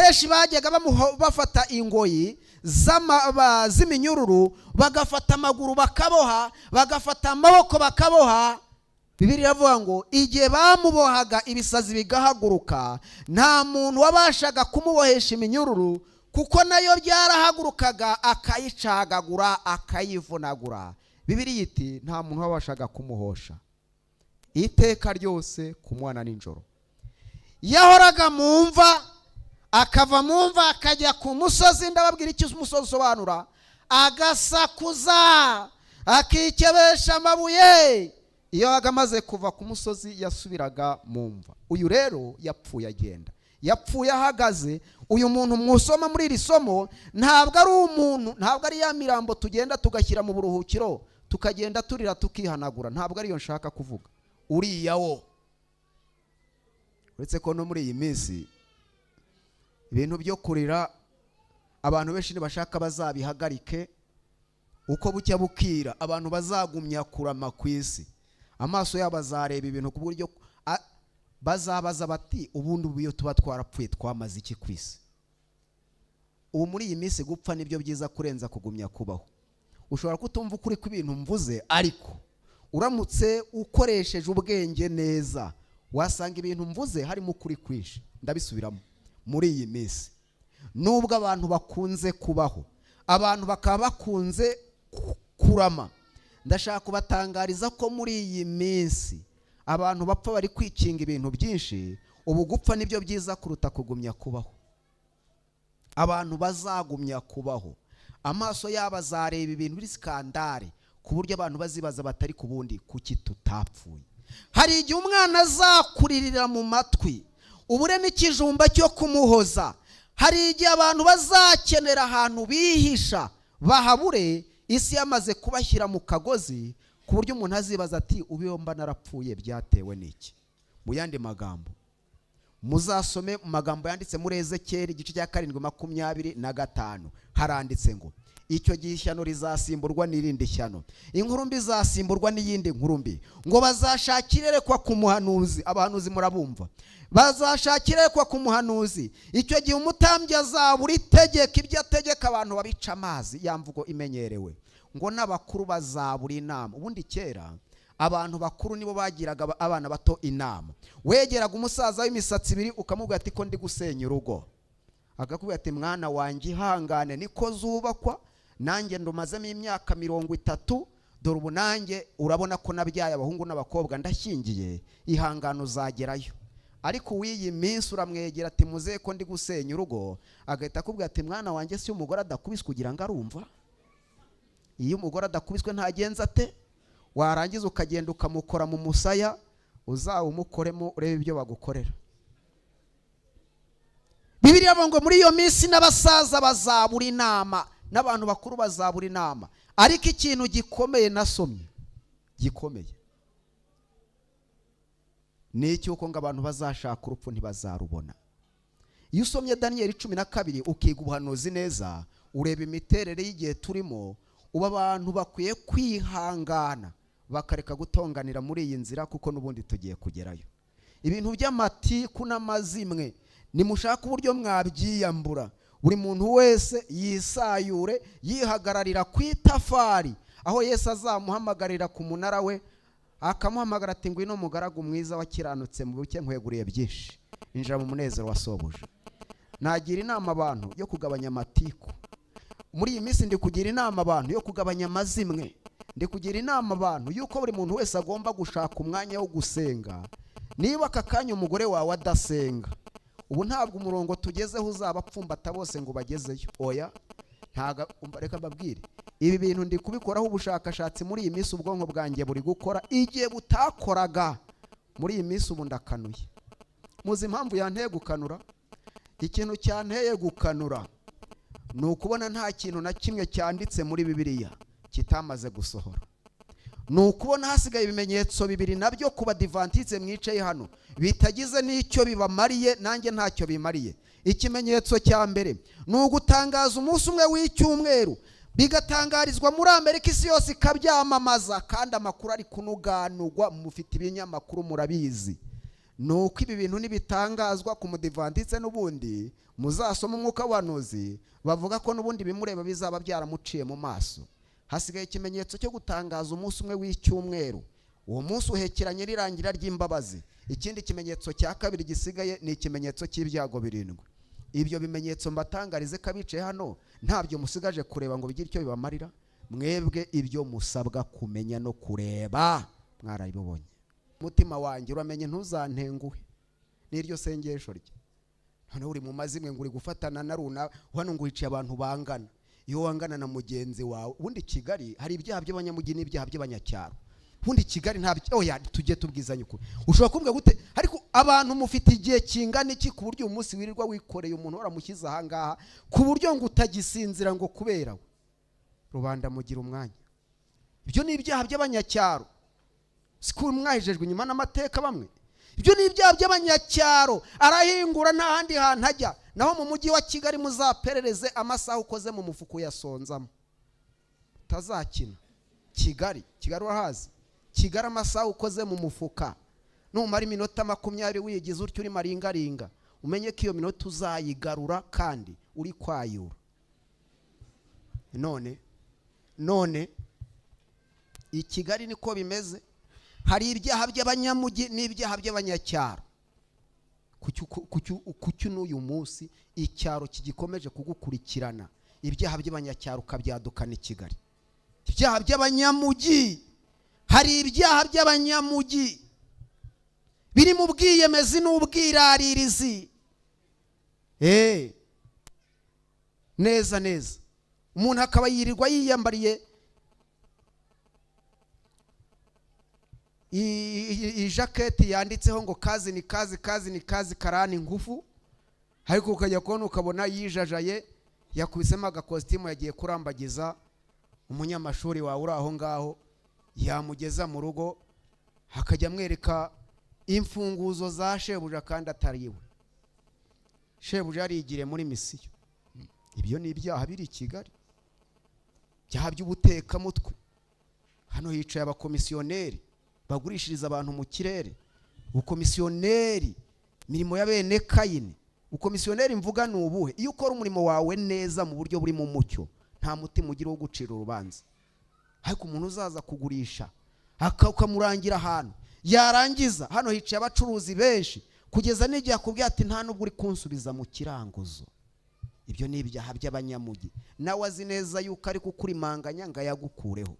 Kenshi bajyaga bafata ingoyi z'iminyururu, bagafata amaguru bakaboha, bagafata amaboko bakaboha. Bibiliya iravuga ngo igihe bamubohaga ibisazi bigahaguruka, nta muntu wabashaga kumubohesha iminyururu, kuko nayo byarahagurukaga akayicagagura, akayivunagura. Bibiliya iti nta muntu wabashaga kumuhosha. Iteka ryose ku mwana nijoro yahoraga mu mva, akava mu mva akajya ku musozi. Ndababwira icyo umusozi usobanura. Agasakuza, akikebesha amabuye. Iyo yabaga amaze kuva ku musozi yasubiraga mu mva. Uyu rero yapfuye agenda, yapfuye ahagaze. Uyu muntu mwusoma muri iri somo ntabwo ari umuntu, ntabwo ari ya mirambo tugenda tugashyira mu buruhukiro, tukagenda turira tukihanagura. Ntabwo ariyo nshaka kuvuga. Uriya wo, uretse ko no muri iyi minsi ibintu byo kurira abantu benshi ntibashaka bazabihagarike. Uko bucya bukira, abantu bazagumya kurama ku isi, amaso yabo azareba ibintu ku buryo bazabaza bati: "Ubundi ubu iyo tuba twarapfuye twamaze iki ku isi?" Ubu muri iyi minsi gupfa nibyo byiza kurenza kugumya kubaho. Ushobora kutumva ukuri kw'ibintu mvuze, ariko uramutse ukoresheje ubwenge neza wasanga ibintu mvuze harimo ukuri kwinshi. Ndabisubiramo: muri iyi minsi, nubwo abantu bakunze kubaho, abantu bakaba bakunze kurama, ndashaka kubatangariza ko muri iyi minsi abantu bapfa bari kwikinga ibintu byinshi. Ubu gupfa nibyo byiza kuruta kugumya kubaho. Abantu bazagumya kubaho, amaso yabo azareba ibintu biri scandale, ku buryo abantu bazibaza batari ku bundi kuki tutapfuye. Hari igihe umwana azakuririra mu matwi, ubure n'ikijumba cyo kumuhoza. Hari igihe abantu bazakenera ahantu bihisha bahabure, isi yamaze kubashyira mu kagozi, ku buryo umuntu azibaza ati: "Ubu iyo mba narapfuye byatewe n'iki?" Mu yandi magambo, muzasome mu magambo yanditse muri Ezekeri igice cya 7 25, haranditse ngo icyo gihe ishyano rizasimburwa n'irindi shyano, inkuru mbi izasimburwa n'iyindi nkuru mbi. Ngo bazashakira iyerekwa ku muhanuzi. Abahanuzi murabumva, bazashakira iyerekwa ku muhanuzi. Icyo gihe umutambyi azabura itegeko, ibyo ategeka abantu babica amazi, ya mvugo imenyerewe. Ngo n'abakuru bazabura inama. Ubundi kera abantu bakuru nibo bagiraga abana bato inama. Wegeraga umusaza w'imisatsi ibiri ukamubwira ati: "Ko ndi gusenya urugo?" Akakubwira ati: "Mwana wanjye, ihangane, niko zubakwa. Nanjye ndumazemo imyaka 30, dore ubu nanjye urabona ko nabyaye abahungu n'abakobwa, ndashyingiye. Ihangane, uzagerayo." Ariko uw'iyi minsi uramwegera ati: "Muzehe, ko ndi gusenya urugo?" Agahita akubwira ati: "Mwana wanjye, si umugore adakubiswe kugira ngo arumva? Iyo umugore adakubiswe ntagenza ate?" Warangiza ukagenda ukamukora mu musaya, uzawumukoremo urebe ibyo bagukorera. Bibiliya ivuga ngo muri iyo minsi n'abasaza bazabura inama, n'abantu bakuru bazabura inama. Ariko ikintu gikomeye nasomye gikomeye ni icy'uko ngo abantu bazashaka urupfu ntibazarubona. Iyo usomye Daniyeli 12, ukiga ubuhanuzi neza, ureba imiterere y'igihe turimo. Ubu abantu bakwiye kwihangana bakareka gutonganira muri iyi nzira, kuko n'ubundi tugiye kugerayo. Ibintu by'amatiku n'amazimwe, nimushaka uburyo mwabyiyambura. Buri muntu wese yisayure yihagararira ku itafari, aho Yesu azamuhamagarira ku munara we, akamuhamagara ati: "Ngwino mugaragu mwiza wakiranutse mu buke, nkweguriye byinshi, injira mu munezero wa sobuja." Nagira inama abantu yo kugabanya amatiku muri iyi minsi. Ndi kugira inama abantu yo kugabanya amazimwe. Ndi kugira inama abantu yuko buri muntu wese agomba gushaka umwanya wo gusenga. Niba aka kanya umugore wawe adasenga, ubu ntabwo umurongo tugezeho uzaba apfumbata bose ngo bagezeyo. Oya, ntago. Reka mbabwire, ibi bintu ndi kubikoraho ubushakashatsi muri iyi minsi. Ubwonko bwanjye buri gukora igihe butakoraga muri iyi minsi. Ubu ndakanuye. Muzi impamvu yanteye gukanura? Ikintu cyanteye gukanura ni ukubona nta kintu na kimwe cyanditse muri Bibiliya kitamaze gusohora. Ni ukubona hasigaye ibimenyetso bibiri, nabyo ku Badivantitse mwicaye hano bitagize n'icyo bibamariye, nanjye ntacyo bimariye. Ikimenyetso cya mbere ni ugutangaza umunsi umwe w'icyumweru, bigatangarizwa muri Amerika, isi yose ikabyamamaza, kandi amakuru ari kunuganugwa, mufite ibinyamakuru murabizi. Nuko ibi bintu nibitangazwa ku mudivantitse n'ubundi muzasoma umwuka w'abahanuzi bavuga ko n'ubundi bimureba bizaba byaramuciye mu maso. Hasigaye ikimenyetso cyo gutangaza umunsi umwe w'icyumweru, uwo munsi uhekeranye n'irangira ry'imbabazi. Ikindi kimenyetso cya kabiri gisigaye ni ikimenyetso cy'ibyago birindwi. Ibyo bimenyetso mbatangarize ko abicaye hano ntabyo musigaje kureba ngo bigire icyo bibamarira. Mwebwe ibyo musabwa kumenya no kureba mwarabibonye. Umutima wanjye uramenye ntuzantenguhe, n'iryo sengesho rye. Noneho uri mu mazimwe ngo uri gufatana na runa hano ngo wicaye abantu bangana. Iyo wangana na mugenzi wawe, ubundi Kigali hari ibyaha by'abanyamujyi n'ibyaha by'abanyacyaro. Ubundi Kigali nta oya, tujye tubwizanye ukuri. Ushobora kumbwira gute? Ariko abantu mufite igihe kingana iki ku buryo uyu munsi wirirwa wikoreye umuntu waramushyize aha ngaha ku buryo ngo utagisinzira ngo kubera we? Rubanda mugira umwanya. Ibyo ni ibyaha by'abanyacyaro. Sikuru mwahejejwe inyuma n'amateka bamwe. Ibyo ni ibyaha by'abanyacyaro. Arahingura nta handi hantu ajya. Naho mu mujyi wa Kigali muzaperereze amasaha ukoze mu mufuka uyasonzamo, utazakina. Kigali, Kigali urahazi? Kigali amasaha ukoze mu mufuka, numara iminota 20 wigize utyo uri maringaringa, umenye ko iyo minota uzayigarura kandi uri kwayura. None i Kigali niko bimeze. Hari ibyaha by'abanyamujyi n'ibyaha by'abanyacyaro. Kuki n'uyu munsi icyaro kigikomeje kugukurikirana, ibyaha by'abanyacyaro ukabyadukana i Kigali? Ibyaha by'abanyamujyi, hari ibyaha by'abanyamujyi biri mu bwiyemezi n'ubwiraririzi. Neza neza umuntu akaba yirirwa yiyambariye ijaketi yanditseho ngo kazi ni kazi, kazi ni kazi, karani ngufu, ariko ukajya kubona ukabona yijajaye yakubisemo agakositimu yagiye kurambagiza umunyamashuri wawe uri aho ngaho, yamugeza mu rugo akajya amwereka imfunguzo za shebuja kandi atari iwe. Shebuja yarigiriye muri misiyo. Ibyo ni ibyaha biri i Kigali, ibyaha by'ubutekamutwe. Hano hicaye abakomisiyoneri bagurishiriza abantu mu kirere. Ubukomisiyoneri, mirimo ya bene Kayini. Ubukomisiyoneri mvuga ni ubuhe? Iyo ukora umurimo wawe neza mu buryo buri mu mucyo, nta mutima ugira wo gucira urubanza. Ariko umuntu uzaza kugurisha ukamurangira ahantu, yarangiza, hano hicaye abacuruzi benshi, kugeza n'igihe akubwiye ati nta nubwo uri kunsubiza mu kiranguzo. Ibyo ni ibyaha by'abanyamujyi. Nawe azi neza yuko ari kukurimanganya ngo ayagukureho.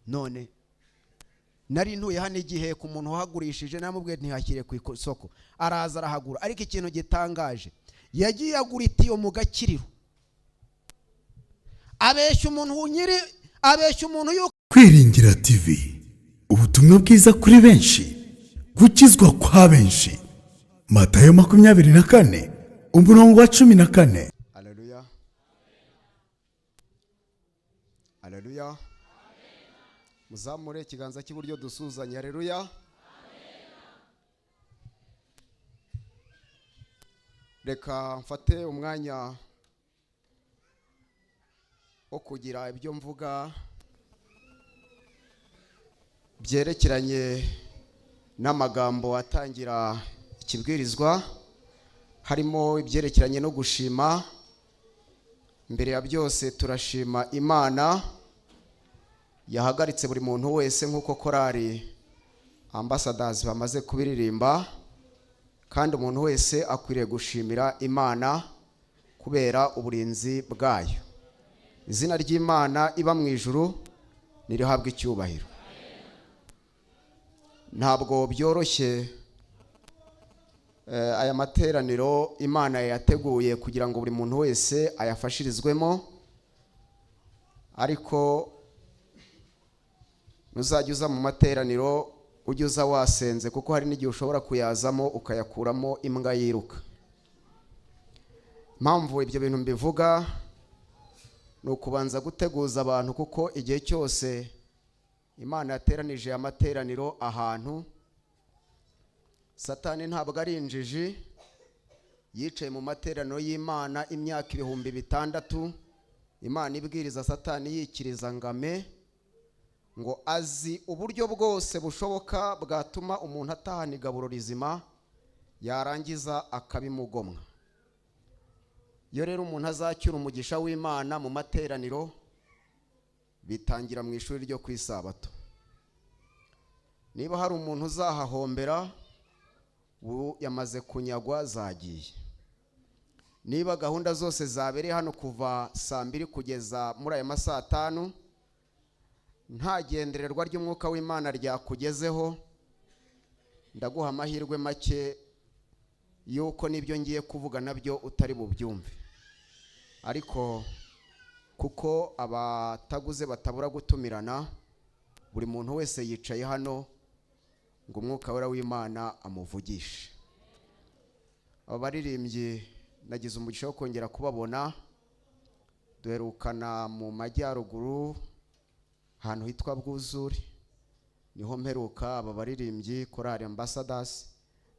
None nari ntuye hano igihe ku muntu wahagurishije namubwiye ntihakire ku isoko, araza arahagura. Ariko ikintu gitangaje, yagiye agura itiyo mu gakiriro, abeshya umuntu nyiri, abeshya umuntu yuko. Kwiringira TV, ubutumwa bwiza kuri benshi, gukizwa kwa benshi. Matayo 24 umurongo wa 14. Haleluya, haleluya. Muzamure ikiganza cy'iburyo dusuzanye. Haleluya. Reka mfate umwanya wo kugira ibyo mvuga byerekeranye n'amagambo atangira ikibwirizwa, harimo ibyerekeranye no gushima. Mbere ya byose turashima Imana yahagaritse buri muntu wese nk'uko korali ambassadors bamaze kubiririmba, kandi umuntu wese akwiriye gushimira Imana kubera uburinzi bwayo. Izina ry'Imana iba mu ijuru nirihabwe icyubahiro. Ntabwo byoroshye aya materaniro Imana yateguye kugira ngo buri muntu wese ayafashirizwemo, ariko nuzajya uza mu materaniro ujye uza wasenze, kuko hari n'igihe ushobora kuyazamo ukayakuramo imbwa yiruka. Impamvu ibyo bintu mbivuga ni ukubanza guteguza abantu, kuko igihe cyose Imana yateranije amateraniro ahantu, Satani ntabwo ari injiji, yicaye mu materaniro y'Imana imyaka 6000, Imana ibwiriza Satani yikiriza ngame. Ngo azi uburyo bwose bushoboka bwatuma umuntu atahana igaburo rizima, yarangiza akabimugomwa. Iyo rero umuntu azacyura umugisha w'Imana mu materaniro, bitangira mu ishuri ryo ku isabato. Niba hari umuntu uzahahombera, ubu yamaze kunyagwa zagiye. Niba gahunda zose zabereye hano kuva saa 2 kugeza muri aya masaha 5, nta gendererwa ry'umwuka w'Imana ryakugezeho, ndaguha amahirwe make yuko nibyo ngiye kuvuga nabyo utari bubyumve. Ariko kuko abataguze batabura gutumirana, buri muntu wese yicaye hano ngo umwuka wera w'Imana amuvugishe. Aba baririmbyi nagize umugisha wo kongera kubabona, duherukana mu majyaruguru ahantu hitwa Bwuzuri, niho mperuka aba baririmbyi Korali Ambassadors.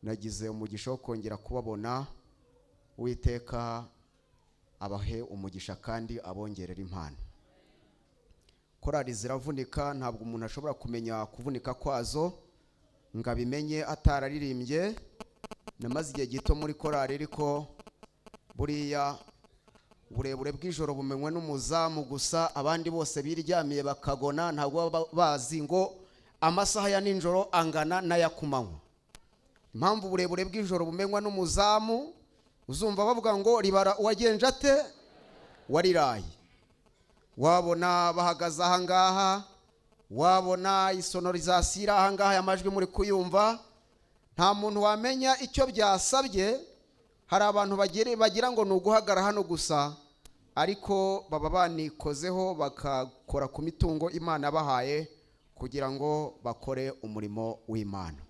Nagize umugisha wo kongera kubabona. Uwiteka abahe umugisha kandi abongerera impano. Korali ziravunika, ntabwo umuntu ashobora kumenya kuvunika kwazo ngo abimenye atararirimbye. Namaze igihe gito muri korali, ariko buriya uburebure bw'ijoro bumenywe n'umuzamu gusa, abandi bose biryamiye bakagona, ntabwo baba bazi ngo amasaha ya nijoro angana n'aya ku manywa. Impamvu uburebure bw'ijoro bumenywa n'umuzamu, uzumva bavuga ngo ribara uwagenje ate wariraye. Wabona bahagaze aha ngaha, wabona isonorizasiyo iri aha ngaha, amajwi muri kuyumva, nta muntu wamenya icyo byasabye. Hari abantu bagira ngo ni uguhagara hano gusa, ariko baba banikozeho bakakora ku mitungo Imana yabahaye kugira ngo bakore umurimo w'Imana.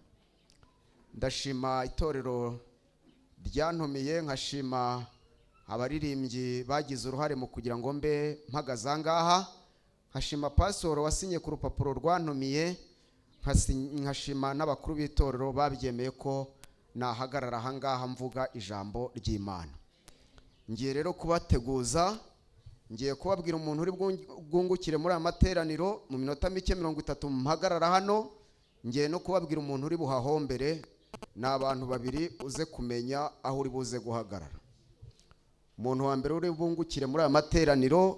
Ndashima itorero ryantumiye, nkashima abaririmbyi bagize uruhare mu kugira ngo mbe mpagaze aha ngaha, nkashima pasoro wasinye ku rupapuro rwantumiye, nkashima n'abakuru b'itorero babyemeye ko nahagarara aha ngaha mvuga ijambo ry'Imana. Ngiye rero kubateguza, ngiye kubabwira umuntu uri bwungukire muri aya materaniro mu minota mike 30 mpagarara hano. Ngiye no kubabwira umuntu uri buhahombere, ni abantu babiri uze kumenya aho uri buze guhagarara. Umuntu wa mbere uri bungukire muri aya materaniro,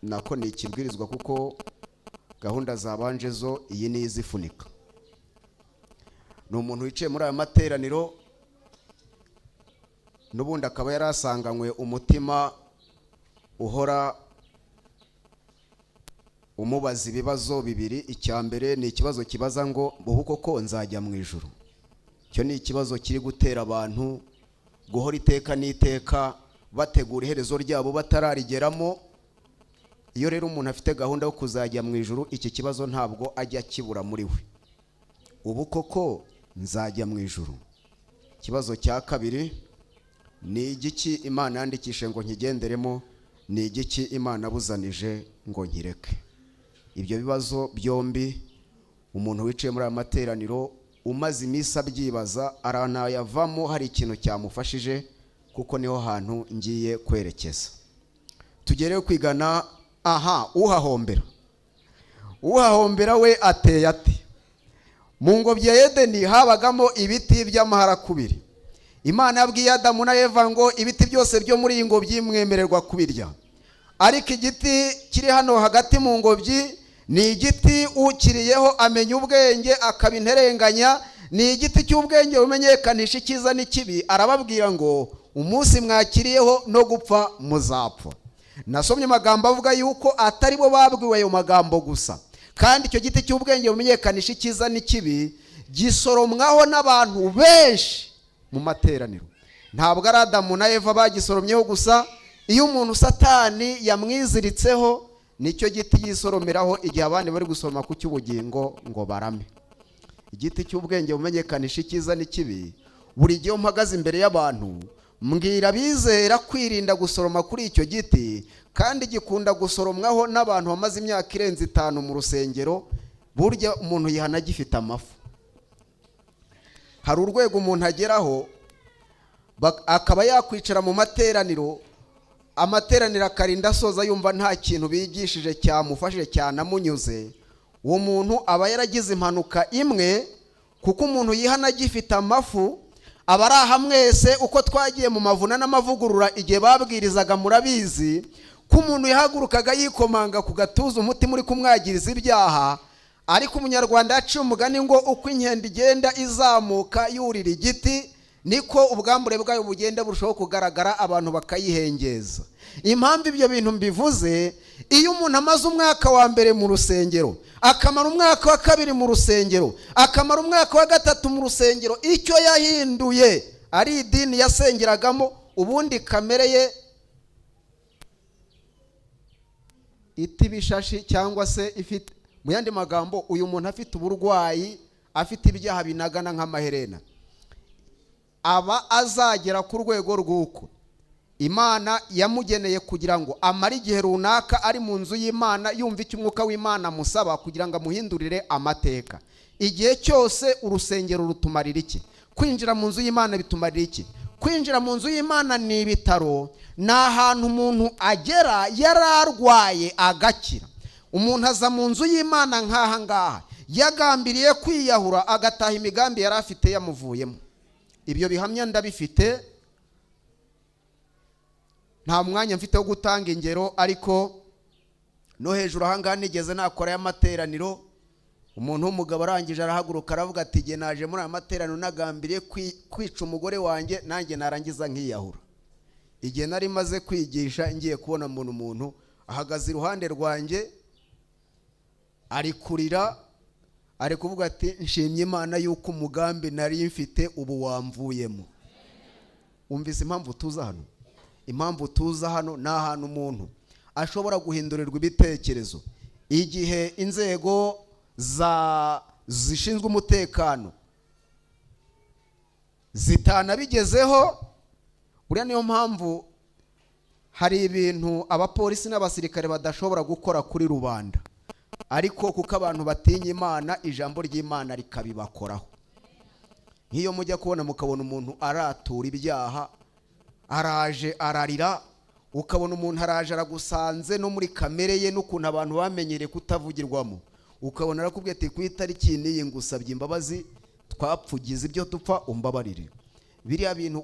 nako ni ikibwirizwa kuko gahunda zabanje zo iyi ni izifunika. Ni umuntu wicaye muri aya materaniro, n'ubundi akaba yarasanganywe umutima uhora umubaza ibibazo bibiri. Icya mbere ni ikibazo kibaza ngo ubu koko nzajya mu ijuru. Icyo ni ikibazo kiri gutera abantu guhora iteka n'iteka bategura iherezo ryabo batararigeramo. Iyo rero umuntu afite gahunda yo kuzajya mu ijuru, iki kibazo ntabwo ajya kibura muri we. Ubu koko nzajya mu ijuru. Ikibazo cya kabiri ni igiki Imana yandikishe ngo nkigenderemo, ni igiki Imana abuzanije ngo nkireke. Ibyo bibazo byombi umuntu wicaye muri aya materaniro umaze iminsi abyibaza aranayavamo hari ikintu cyamufashije, kuko niho hantu ngiye kwerekeza. Tugereyo kwigana aha uhahombera. Uhahombera we ateye ate? Mu ngobyi ya Edeni habagamo ibiti by'amaharakubiri. Imana yabwiye Adamu na Eva ngo ibiti byose byo muri iyi ngobyi mwemererwa kubirya, ariko igiti kiri hano hagati mu ngobyi ni igiti ukiriyeho amenya ubwenge akabinterenganya, ni igiti cy'ubwenge bumenyekanisha icyiza n'ikibi. Arababwira ngo umunsi mwakiriyeho no gupfa muzapfa. Nasomye amagambo avuga yuko atari bo babwiwe ayo magambo gusa, kandi icyo giti cy'ubwenge bumenyekanisha icyiza n'ikibi gisoromwaho n'abantu benshi mu materaniro. Ntabwo ari Adamu na Eva bagisoromyeho gusa. Iyo umuntu Satani yamwiziritseho, nicyo giti yisoromeraho igihe abandi bari gusoroma ku cy'ubugingo ngo barame. Igiti cy'ubwenge bumenyekanisha icyiza n'ikibi, buri gihe mpagaze imbere y'abantu mbwira abizera kwirinda gusoroma kuri icyo giti, kandi gikunda gusoromwaho n'abantu bamaze imyaka irenze 5 mu rusengero. Burya umuntu yihana agifite amafu. Hari urwego umuntu ageraho akaba yakwicara mu materaniro Amateraniro akarinda asoza yumva nta kintu bigishije cyamufashije, cyanamunyuze. Uwo muntu aba yaragize impanuka imwe, kuko umuntu yihana agifite amafu. Aba ari aha mwese uko twagiye mu mavuna n'amavugurura igihe babwirizaga, murabizi ko umuntu yahagurukaga yikomanga ku gatuza, umutima uri kumwagiriza ibyaha. Ariko Umunyarwanda yaciye umugani ngo uko inkende igenda izamuka yurira igiti, niko ubwambure bwayo bugenda burushaho kugaragara, abantu bakayihengeza. Impamvu ibyo bintu mbivuze, iyo umuntu amaze umwaka wa mbere mu rusengero, akamara umwaka wa kabiri mu rusengero, akamara umwaka wa gatatu mu rusengero, icyo yahinduye ari idini yasengeragamo, ubundi kamere ye ita ibishashi cyangwa se ifite, mu yandi magambo, uyu muntu afite uburwayi, afite ibyaha binagana nk'amaherena, aba azagera ku rwego rw'uko Imana yamugeneye kugira ngo amare igihe runaka ari mu nzu y'Imana, yumva icyo Umwuka w'Imana amusaba kugira ngo amuhindurire amateka. Igihe cyose urusengero rutumarira iki? Kwinjira mu nzu y'Imana bitumarira iki? Kwinjira mu nzu y'Imana ni ibitaro, ni ahantu umuntu agera yararwaye agakira. Umuntu aza mu nzu y'Imana nk'aha ngaha yagambiriye kwiyahura, agataha imigambi yari afite yamuvuyemo. Ibyo bihamya ndabifite, nta mwanya mfite wo gutanga ingero, ariko no hejuru aha ngaha nigeze nakora y'amateraniro, umuntu w'umugabo arangije arahaguruka aravuga ati: "Igihe naje muri aya materaniro nagambiriye kwica umugore wanjye, nanjye narangiza nkiyahura." Igihe nari maze kwigisha, ngiye kubona umuntu ahagaze iruhande rwanjye, ari kurira, ari kuvuga ati: "Nshimye Imana yuko umugambi nari mfite ubu wamvuyemo." Wumvise impamvu tuza hano? Impamvu tuza hano ni ahantu umuntu ashobora guhindurirwa ibitekerezo. Igihe inzego za zishinzwe umutekano zitanabigezeho, buriya niyo mpamvu hari ibintu abapolisi n'abasirikare badashobora gukora kuri rubanda, ariko kuko abantu batinya Imana, ijambo ry'Imana rikabibakoraho. Nk'iyo mujya kubona mukabona umuntu aratura ibyaha, araje ararira, ukabona umuntu araje aragusanze, no muri kamere ye n'ukuntu abantu bamenyereye kutavugirwamo, ukabona arakubwiye ati: "Ku itariki n'iyi ngusabye imbabazi, twapfugize ibyo dupfa, umbabarire." Biriya bintu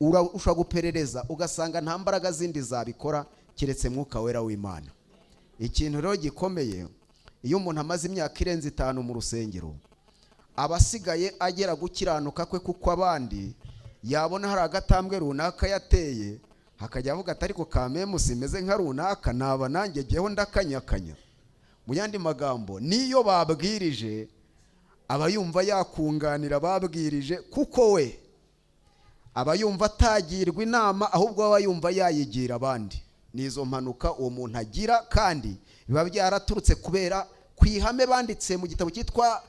ushobora guperereza ugasanga nta mbaraga zindi zabikora keretse Mwuka Wera w'Imana. Ikintu rero gikomeye, iyo umuntu amaze imyaka irenze 5 mu rusengero, aba asigaye agera gukiranuka kwe, kuko abandi yabona hari agatambwe runaka yateye, hakajya avuga ati: "Ariko kamemu simeze nka runaka, naba nanjye jyeho ndakanyakanya." Mu yandi magambo, niyo babwirije aba yumva yakunganira ababwirije, kuko we aba yumva atagirwa inama, ahubwo aba yumva yayigira abandi. Ni izo mpanuka uwo muntu agira, kandi biba byaraturutse kubera ku ihame banditse mu gitabo cyitwa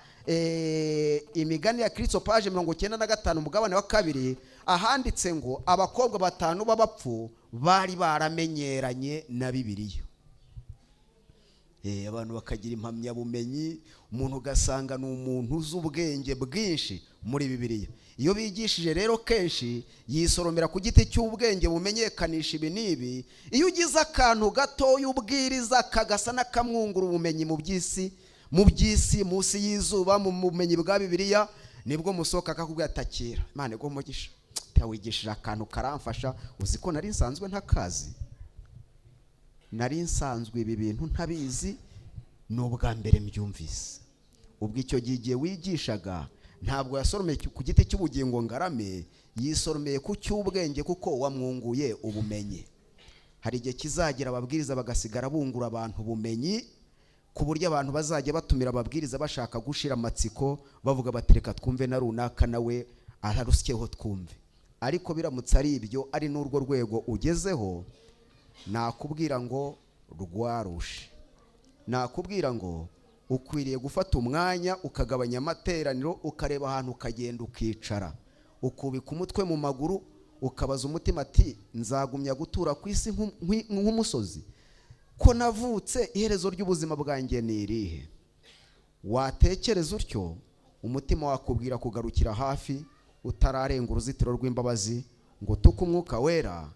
Imigani ya Kirisito, paje 95, umugabane wa kabiri, ahanditse ngo abakobwa batanu b'abapfu bari baramenyeranye na Bibiliya. Abantu bakagira impamyabumenyi, umuntu ugasanga ni umuntu uzi ubwenge bwinshi muri Bibiliya. Iyo bigishije rero, kenshi yisoromera ku giti cy'ubwenge bumenyekanisha ibi n'ibi. Iyo ugize akantu gatoya ubwiriza kagasa n'akamwungura ubumenyi mu by'isi munsi y'izuba, mu bumenyi bwa Bibiliya, nibwo musohoka akakubwira: "Atakira Imana iguhe umugisha, wigishije akantu karamfasha. Uzi ko nari nsanzwe ntakazi? Nari nsanzwe ibi bintu ntabizi, ni ubwa mbere mbyumvise." Ubwo icyo gihe, igihe wigishaga, ntabwo yasoromeye ku giti cy'ubugingo ngarame, yisoromeye ku cy'ubwenge, kuko wamwunguye ubumenyi. Hari igihe kizagera ababwiriza bagasigara bungura abantu ubumenyi, ku buryo abantu bazajya batumira ababwiriza bashaka gushira amatsiko, bavuga bati: "Reka twumve na runaka nawe ararusyeho twumve." Ariko biramutse ari ibyo, ari n'urwo rwego ugezeho, nakubwira ngo rwarushe, nakubwira ngo ukwiriye gufata umwanya ukagabanya amateraniro, ukareba ahantu ukagenda ukicara, ukubika umutwe mu maguru, ukabaza umutima ati: "Nzagumya gutura ku isi nk'umusozi? Ko navutse, iherezo ry'ubuzima bwanjye ni irihe?" Watekereza utyo, umutima wakubwira kugarukira hafi utararenga uruzitiro rw'imbabazi ngo tuke Umwuka Wera.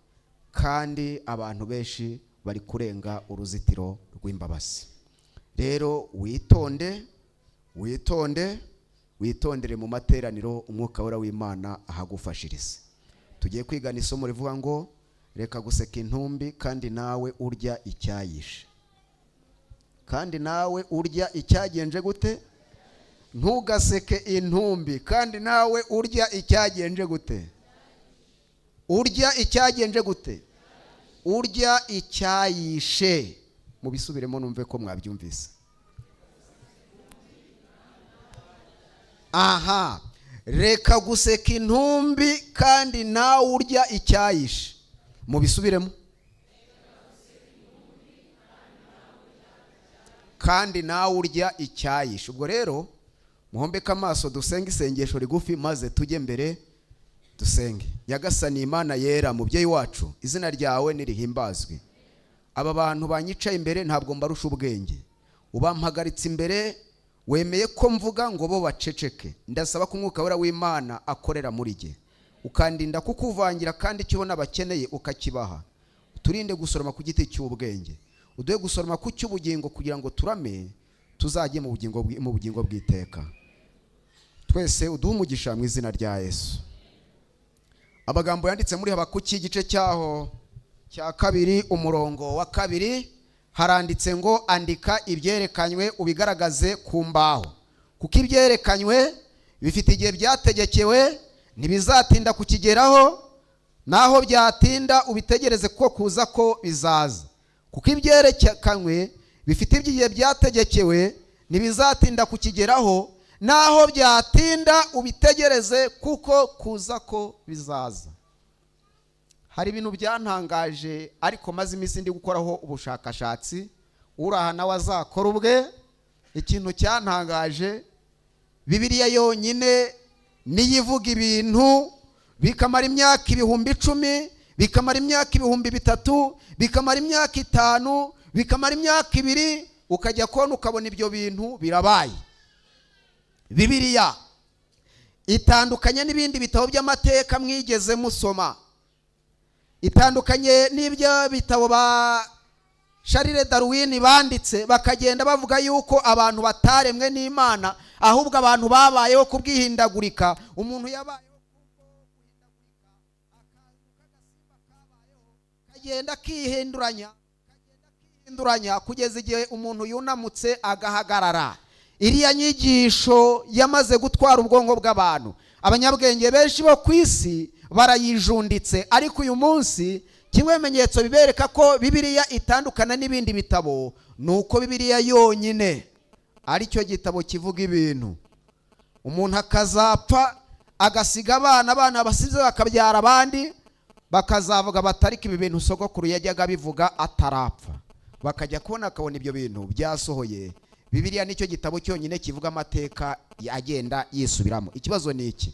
Kandi abantu benshi bari kurenga uruzitiro rw'imbabazi. Rero witonde, witonde, witondere mu materaniro, Umwuka Wera w'Imana ahagufashirize. Tugiye kwigana isomo rivuga ngo reka guseka intumbi kandi nawe urya icyayishe. Kandi nawe urya icyagenje gute? Ntugaseke intumbi kandi nawe urya icyagenje gute? Urya icyagenje gute? Urya icyayishe. Mubisubiremo numve ko mwabyumvise. Aha, reka guseka intumbi kandi nawe urya icyayishe. Mubisubiremo. Kandi nawe urya icyayishe. Ubwo rero muhombeke amaso, dusenge isengesho rigufi, maze tujye mbere dusenge. Nyagasani Imana yera, mubyeyi wacu, izina ryawe nirihimbazwe. Aba bantu banyicaye imbere ntabwo mbarusha ubwenge, ubampagaritse imbere, wemeye ko mvuga ngo bo baceceke. Ndasaba ko Umwuka Wera w'Imana akorera muri jye, ukandinda kukuvangira, kandi icyo ubona bakeneye ukakibaha. Turinde gusoroma ku giti cy'ubwenge, uduhe gusoroma ku cy'ubugingo, kugira ngo turame tuzajye mu bugingo bw'iteka. Twese uduhe umugisha mu izina rya Yesu. Amagambo yanditse muri Habakuki igice cyaho cya 2 umurongo wa 2, haranditse ngo andika ibyerekanywe ubigaragaze ku mbaho, kuko ibyerekanywe bifite igihe byategekewe, ntibizatinda kukigeraho, naho byatinda ubitegereze kuko kuza ko bizaza. Kuko ibyerekanywe bifite igihe byategekewe, ntibizatinda kukigeraho, naho byatinda ubitegereze kuko kuza ko bizaza. Hari ibintu byantangaje, ariko maze iminsi ndi gukoraho ubushakashatsi, uraha nawe azakora ubwe. Ikintu cyantangaje, Bibiliya yonyine niyo ivuga ibintu bikamara imyaka 10,000, bikamara imyaka 3,000, bikamara imyaka 5, bikamara imyaka 2, ukajya kubona ukabona ibyo bintu birabaye. Bibiliya itandukanye n'ibindi bitabo by'amateka mwigeze musoma, itandukanye n'ibyo bitabo ba Charles Darwin banditse, bakagenda bavuga yuko abantu bataremwe n'Imana, ahubwo abantu babayeho kubwihindagurika. Umuntu yabayeho kagenda kihinduranya kugeza igihe umuntu yunamutse agahagarara. Iriya nyigisho yamaze gutwara ubwonko bw'abantu, abanyabwenge benshi bo ku isi barayijunditse. Ariko uyu munsi kimwe bimenyetso bibereka ko Bibiliya itandukana n'ibindi bitabo ni uko Bibiliya yonyine aricyo gitabo kivuga ibintu. Umuntu akazapfa agasiga abana, abana basize bakabyara abandi, bakazavuga batarika ibi bintu sogokuru yajyaga abivuga atarapfa, bakajya kubona akabona ibyo bintu byasohoye. Bibiliya nicyo gitabo cyonyine kivuga amateka agenda yisubiramo. Ikibazo ni iki: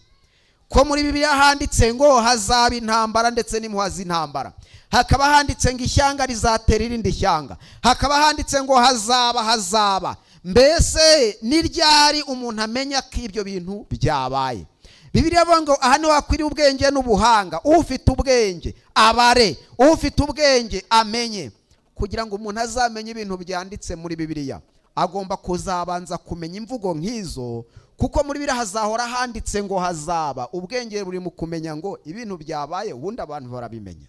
ko muri Bibiliya handitse ngo hazaba intambara ndetse n'impuha z'intambara, hakaba handitse ngo ishyanga rizatera irindi shyanga, hakaba handitse ngo hazaba hazaba. Mbese ni ryari umuntu amenya ko ibyo bintu byabaye? Bibiliya ivuga ngo aha niho hakwiriye ubwenge n'ubuhanga, ufite ubwenge abare, ufite ubwenge amenye. Kugira ngo umuntu azamenye ibintu byanditse muri Bibiliya, agomba kuzabanza kumenya imvugo nk'izo, kuko muri Bibiliya hazahora handitse ngo hazaba. Ubwenge buri mu kumenya ngo ibintu byabaye, ubundi abantu barabimenya.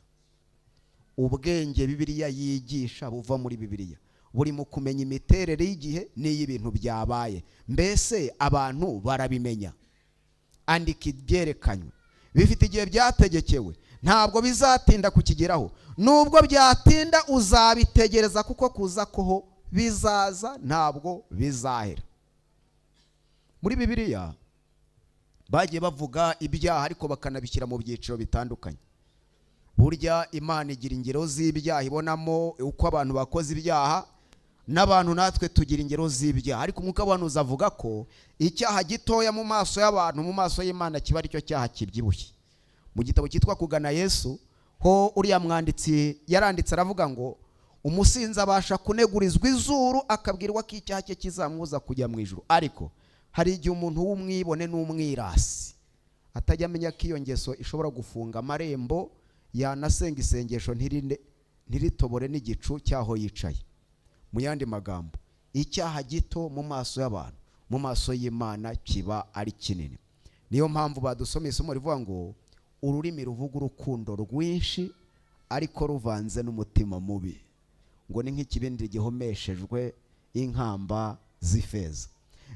Ubwenge Bibiliya yigisha buva muri Bibiliya buri mu kumenya imiterere y'igihe n'iy'ibintu byabaye. Mbese abantu barabimenya. Andika ibyerekanywe bifite igihe byategekewe, ntabwo bizatinda kukigeraho, nubwo byatinda uzabitegereza kuko kuza koho bizaza, ntabwo bizahera. Muri Bibiliya bagiye bavuga ibyaha ariko bakanabishyira mu byiciro bitandukanye. Burya Imana igira ingero z'ibyaha, ibonamo uko abantu bakoze ibyaha, n'abantu natwe tugira ingero z'ibyaha. Ariko Umwuka w'abantu avuga ko icyaha gitoya mu maso y'abantu, mu maso y'Imana kiba aricyo cyaha kibyibushye. Mu gitabo cyitwa Kugana Yesu ho uriya mwanditsi yaranditse aravuga ngo umusinzi abasha kunegurizwa izuru akabwirwa ko icyaha cye kizamubuza kujya mu ijuru. Ariko hari igihe umuntu w'umwibone n'umwirasi atajya amenya ko iyo ngeso ishobora gufunga amarembo Yanasenga isengesho ntiritobore n'igicu cyaho yicaye. Mu yandi magambo, icyaha gito mu maso y'abantu, mu maso y'Imana kiba ari kinini. Niyo mpamvu badusomeye isomo rivuga ngo ururimi ruvuga urukundo rwinshi ariko ruvanze n'umutima mubi, ngo ni nk'ikibindi gihomeshejwe inkamba z'ifeza.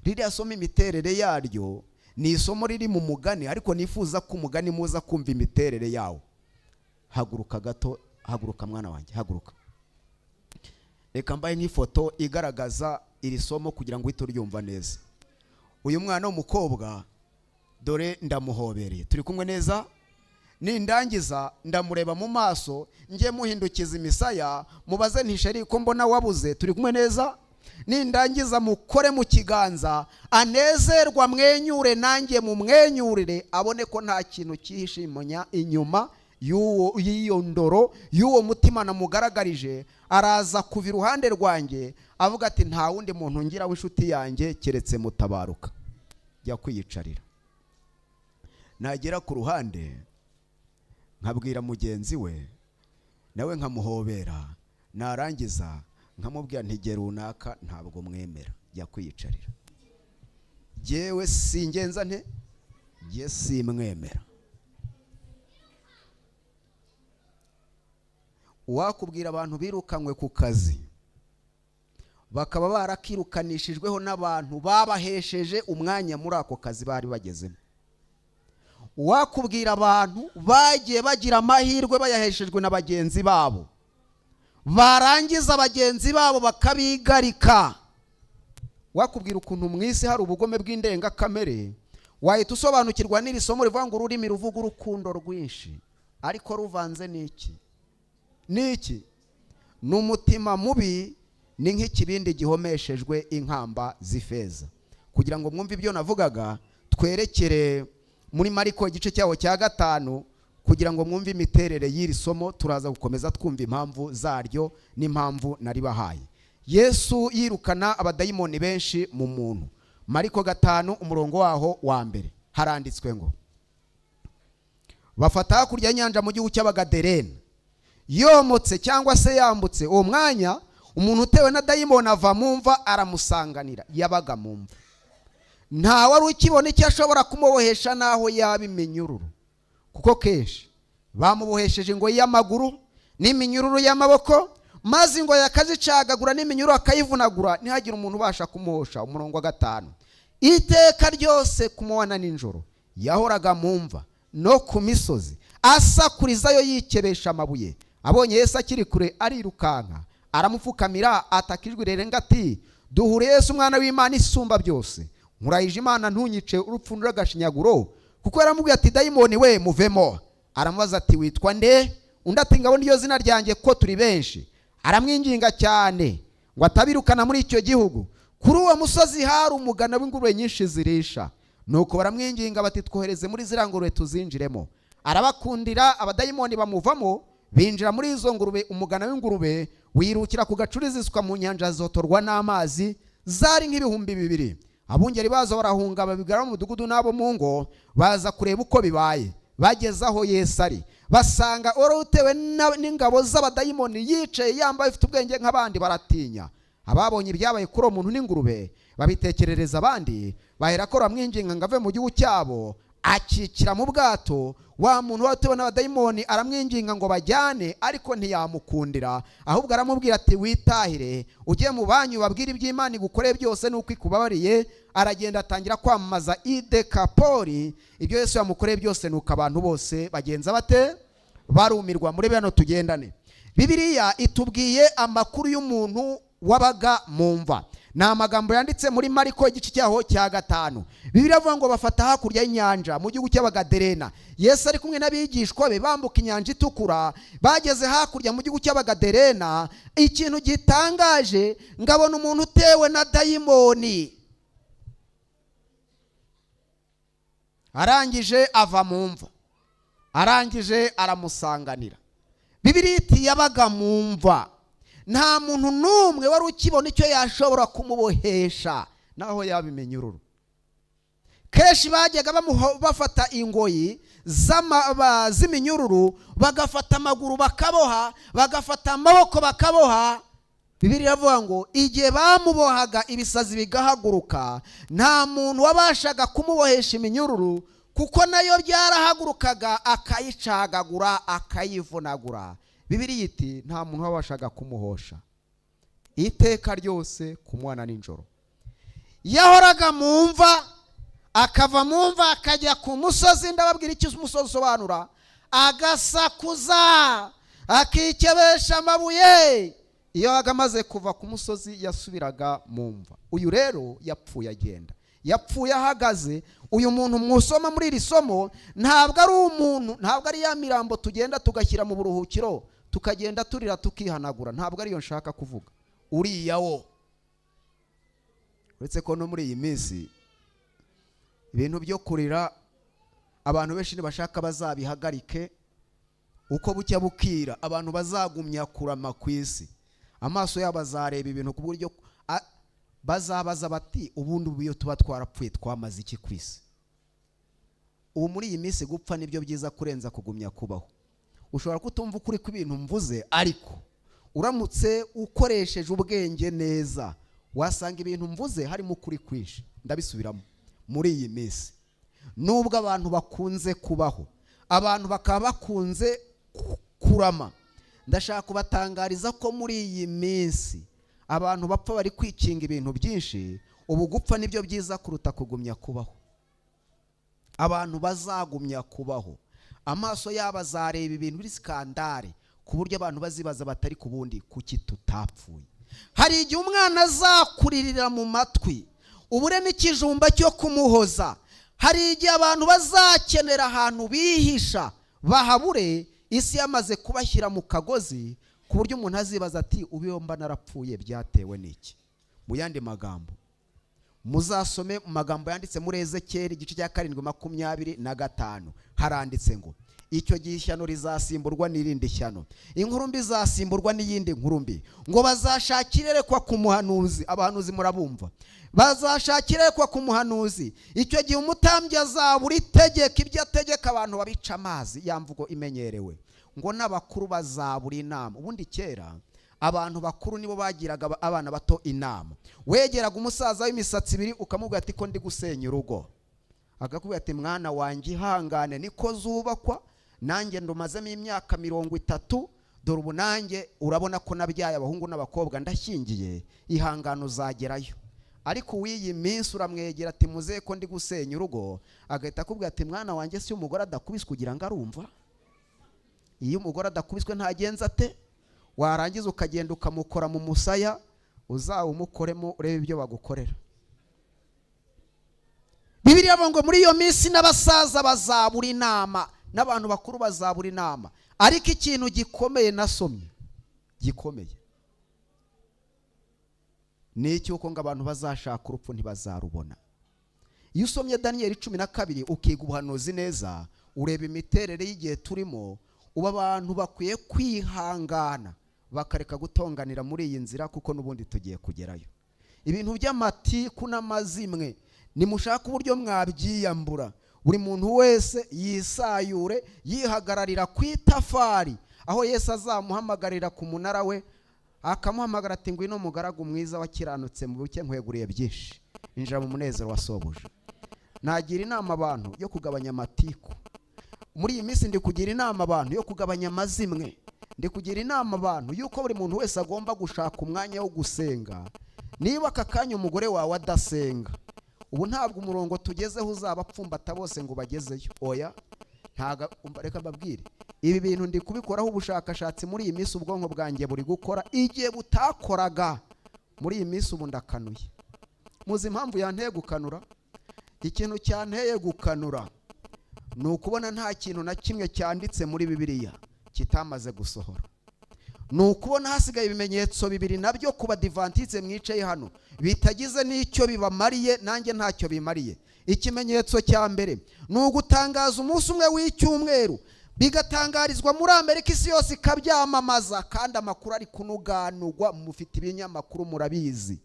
Ririya somo imiterere yaryo ni isomo riri mu mugani, ariko nifuza ko umugani muza kumva imiterere yawo. Haguruka gato, haguruka mwana wanjye, haguruka. Reka mbaye nk'ifoto igaragaza iri somo kugira ngo uhite uryumva neza. Uyu mwana w'umukobwa dore ndamuhobereye, turi kumwe neza. Nindangiza ndamureba mu maso, njye muhindukiza imisaya, mubaze nti chérie, ko mbona wabuze, turi kumwe neza. Nindangiza mukore mu kiganza, anezerwa, amwenyure, nanjye mumwenyurire, abone ko nta kintu cyihishimonya inyuma y'iyo ndoro y'uwo mutima namugaragarije. Araza kuva iruhande rwanjye avuga ati nta wundi muntu ngira w'inshuti yanjye keretse Mutabaruka. Jya kwiyicarira. Nagera ku ruhande nkabwira mugenzi we, nawe nkamuhobera, narangiza nkamubwira nti runaka ntabwo mwemera, jya kwiyicarira. Jyewe singenza nte, jye simwemera. Uwakubwira abantu birukanywe ku kazi bakaba barakirukanishijweho n'abantu babahesheje umwanya muri ako kazi bari bagezemo. Uwakubwira abantu bagiye bagira amahirwe bayaheshejwe na bagenzi babo, barangiza bagenzi babo bakabigarika. Wakubwira ukuntu mu isi hari ubugome bw'indengakamere, wahita usobanukirwa n'iri somo rivuga ngo ururimi ruvuga urukundo rwinshi ariko ruvanze n'iki? N'iki? N'umutima mubi, ni nk'ikibindi gihomeshejwe inkamba z'ifeza. Kugira ngo mwumve ibyo navugaga, twerekere muri Mariko igice cyawo cya 5, kugira ngo mwumve imiterere y'iri somo. Turaza gukomeza twumva impamvu zaryo n'impamvu naribahaye. Yesu yirukana abadayimoni benshi mu muntu. Mariko 5 umurongo waho wa mbere haranditswe ngo bafata hakurya y'inyanja mu gihugu cy'Abagaderena. Yomotse cyangwa se yambutse uwo mwanya, umuntu utewe na dayimoni ava mu mva aramusanganira. Yabaga mu mva, nta wari ukibona icyo ashobora kumubohesha n'aho yaba iminyururu, kuko kenshi bamubohesheje ingoyi y'amaguru n'iminyururu y'amaboko, maze ingoyi akazicagagura n'iminyururu akayivunagura, ntihagire umuntu ubasha kumuhosha. Umurongo wa 5, iteka ryose kumuwana nijoro yahoraga mu mva no ku misozi asakurizayo yikebesha amabuye. Abonye Yesu akiri kure arirukanka aramupfukamira, ataka ijwi rirenga ati duhure Yesu umwana w'Imana isumba byose, nkurayije Imana ntunyice urupfu n'agashinyaguro. Kuko yaramubwiye ati dayimoni we muvemo. Aramubaza ati witwa nde? Undi ati ngabo niyo zina ryanjye ko turi benshi. Aramwinginga cyane ngo atabirukana muri icyo gihugu. Kuri uwo musozi hari umugana w'ingurube nyinshi zirisha. Nuko baramwinginga bati twohereze muri ziriya ngurube tuzinjiremo. Arabakundira, abadayimoni bamuvamo binjira muri izo ngurube. Umugana w'ingurube wirukira ku gacuri zisuka mu nyanja zotorwa n'amazi, zari nk'ibihumbi 2. Abungeri bazo barahunga babigara mu mudugudu n'abo mu ngo, baza kureba uko bibaye. Bageze aho Yesu ari basanga wari utewe n'ingabo z'abadayimoni yicaye yambaye ufite ubwenge nk'abandi, baratinya. Ababonye ibyabaye kuri uwo muntu n'ingurube babitekerereza abandi, bahera ko baramwinginga ngo ave mu gihugu cyabo. Akikira mu bwato wa muntu wari utewe n'abadayimoni aramwinginga ngo bajyane, ariko ntiyamukundira, ahubwo aramubwira ati witahire ujye mu banyu babwire iby'Imana igukoreye byose n'uko ikubabariye. Aragenda atangira kwamamaza i Dekapoli ibyo Yesu yamukoreye byose, nuko abantu bose bagenza bate? Barumirwa. Muri bano tugendane, Bibiliya itubwiye amakuru y'umuntu wabaga mu mva. Ni amagambo yanditse muri Mariko igice cyaho cya 5. Bibiliya ivuga ngo bafata hakurya y'inyanja mu gihugu cy'Abagaderena. Yesu ari kumwe n'abigishwa be bambuka inyanja itukura, bageze hakurya mu gihugu cy'Abagaderena. Ikintu gitangaje, ngabona umuntu utewe na dayimoni arangije ava mu mva, arangije aramusanganira. Bibiliya iti yabaga mu mva, nta muntu n'umwe wari ukibona icyo yashobora kumubohesha naho yaba iminyururu. Kenshi bajyaga bafata ingoyi z'iminyururu, bagafata amaguru bakaboha, bagafata amaboko bakaboha. Bibiliya iravuga ngo igihe bamubohaga ibisazi bigahaguruka, nta muntu wabashaga kumubohesha iminyururu, kuko nayo byarahagurukaga akayicagagura, akayivunagura. Bibiliya iti nta muntu wabashaga kumuhosha. Iteka ryose ku mwana nijoro yahoraga mu mva, akava mu mva akajya ku musozi. Ndababwira icyo umusozi usobanura. Agasakuza, akikebesha amabuye. Iyo yabaga amaze kuva ku musozi yasubiraga mu mva. Uyu rero yapfuye agenda, yapfuye ahagaze. Uyu muntu mwusoma muri iri somo ntabwo ari umuntu, ntabwo ari ya mirambo tugenda tugashyira mu buruhukiro, tukagenda turira tukihanagura. Ntabwo ariyo nshaka kuvuga. Uriya wo, uretse ko no muri iyi minsi ibintu byo kurira abantu benshi ntibashaka bazabihagarike. Uko bucya bukira abantu bazagumya kurama ku isi, amaso yabo azareba ibintu ku buryo bazabaza bati ubundi ubu iyo tuba twarapfuye twamaze iki ku isi? Ubu muri iyi minsi gupfa nibyo byiza kurenza kugumya kubaho. Ushobora kutumva ukuri kw'ibintu mvuze, ariko uramutse ukoresheje ubwenge neza wasanga ibintu mvuze harimo ukuri kwinshi. Ndabisubiramo: muri iyi minsi, nubwo abantu bakunze kubaho, abantu bakaba bakunze kurama, ndashaka kubatangariza ko muri iyi minsi abantu bapfa bari kwikinga ibintu byinshi. Ubu gupfa nibyo byiza kuruta kugumya kubaho. Abantu bazagumya kubaho, amaso yabo azareba ibintu biri scandale, ku buryo abantu bazibaza batari ku bundi kuki tutapfuye. Hari igihe umwana azakuririra mu matwi, ubure n'ikijumba cyo kumuhoza. Hari igihe abantu bazakenera ahantu bihisha bahabure, isi yamaze kubashyira mu kagozi, ku buryo umuntu azibaza ati ubu mba narapfuye byatewe n'iki? Mu yandi magambo, muzasome mu magambo yanditse muri Ezekeri igice cya 7 25, haranditse ngo icyo gihe ishyano rizasimburwa n'irindi shyano, inkuru mbi izasimburwa n'iyindi nkuru mbi. Ngo bazashakira iyerekwa ku muhanuzi. Abahanuzi murabumva, bazashakira iyerekwa ku muhanuzi. Icyo gihe umutambyi azabura itegeko, ibyo ategeka abantu babica amazi, ya mvugo imenyerewe. Ngo n'abakuru bazabura inama. Ubundi kera abantu bakuru nibo bagiraga abana bato inama. Wegeraga umusaza w'imisatsi ibiri ukamubwira ati ko ndi gusenya urugo, akakubwira ati mwana wanjye ihangane, niko zubakwa, nanjye ndumazemo imyaka 30, dore ubu nanjye urabona ko nabyaye abahungu n'abakobwa, ndashyingiye, ihangane uzagerayo. Ariko uw'iyi minsi uramwegera ati muzehe ko ndi gusenya urugo, agahita akubwira ati mwana wanjye si umugore adakubiswe ugira ngo arumva? Iyo umugore adakubiswe ntagenza ate? Warangiza ukagenda ukamukora mu musaya, uzawumukoremo urebe ibyo bagukorera. Bibiliya ivuga ngo muri iyo minsi n'abasaza bazabura inama, n'abantu bakuru bazabura inama. Ariko ikintu gikomeye nasomye gikomeye ni icy'uko ngo abantu bazashaka urupfu ntibazarubona. Iyo usomye Daniyeli 12 ukiga ubuhanuzi neza, ureba imiterere y'igihe turimo. Ubu abantu bakwiye kwihangana bakareka gutonganira muri iyi nzira, kuko n'ubundi tugiye kugerayo. Ibintu by'amatiku n'amazimwe nimushaka uburyo mwabyiyambura, buri muntu wese yisayure yihagararira ku itafari, aho Yesu azamuhamagarira ku munara we, akamuhamagara ati ngwino mugaragu mwiza wakiranutse mu buke, nkweguriye byinshi, injira mu munezero wa sobuja. Nagira inama abantu yo kugabanya amatiku muri iyi minsi, ndi kugira inama abantu yo kugabanya amazimwe, ndi kugira inama abantu yuko buri muntu wese agomba gushaka umwanya wo gusenga. Niba aka kanya umugore wawe adasenga, ubu ntabwo umurongo tugezeho uzabapfumbata bose ngo bagezeyo, oya ntago. Reka mbabwire, ibi bintu ndi kubikoraho ubushakashatsi muri iyi minsi. Ubwonko bwanjye buri gukora igihe butakoraga muri iyi minsi. Ubu ndakanuye. Muzi impamvu yanteye gukanura? Ikintu cyanteye gukanura ni ukubona nta kintu na kimwe cyanditse muri Bibiliya kitamaze gusohora. Ni ukubona hasigaye ibimenyetso bibiri, nabyo ku Badivantiste mwicaye hano bitagize n'icyo bibamariye, nanjye ntacyo bimariye. Ikimenyetso cya mbere ni ugutangaza umunsi umwe w'icyumweru, bigatangarizwa muri Amerika, isi yose ikabyamamaza, kandi amakuru ari kunuganugwa, mufite ibinyamakuru murabizi.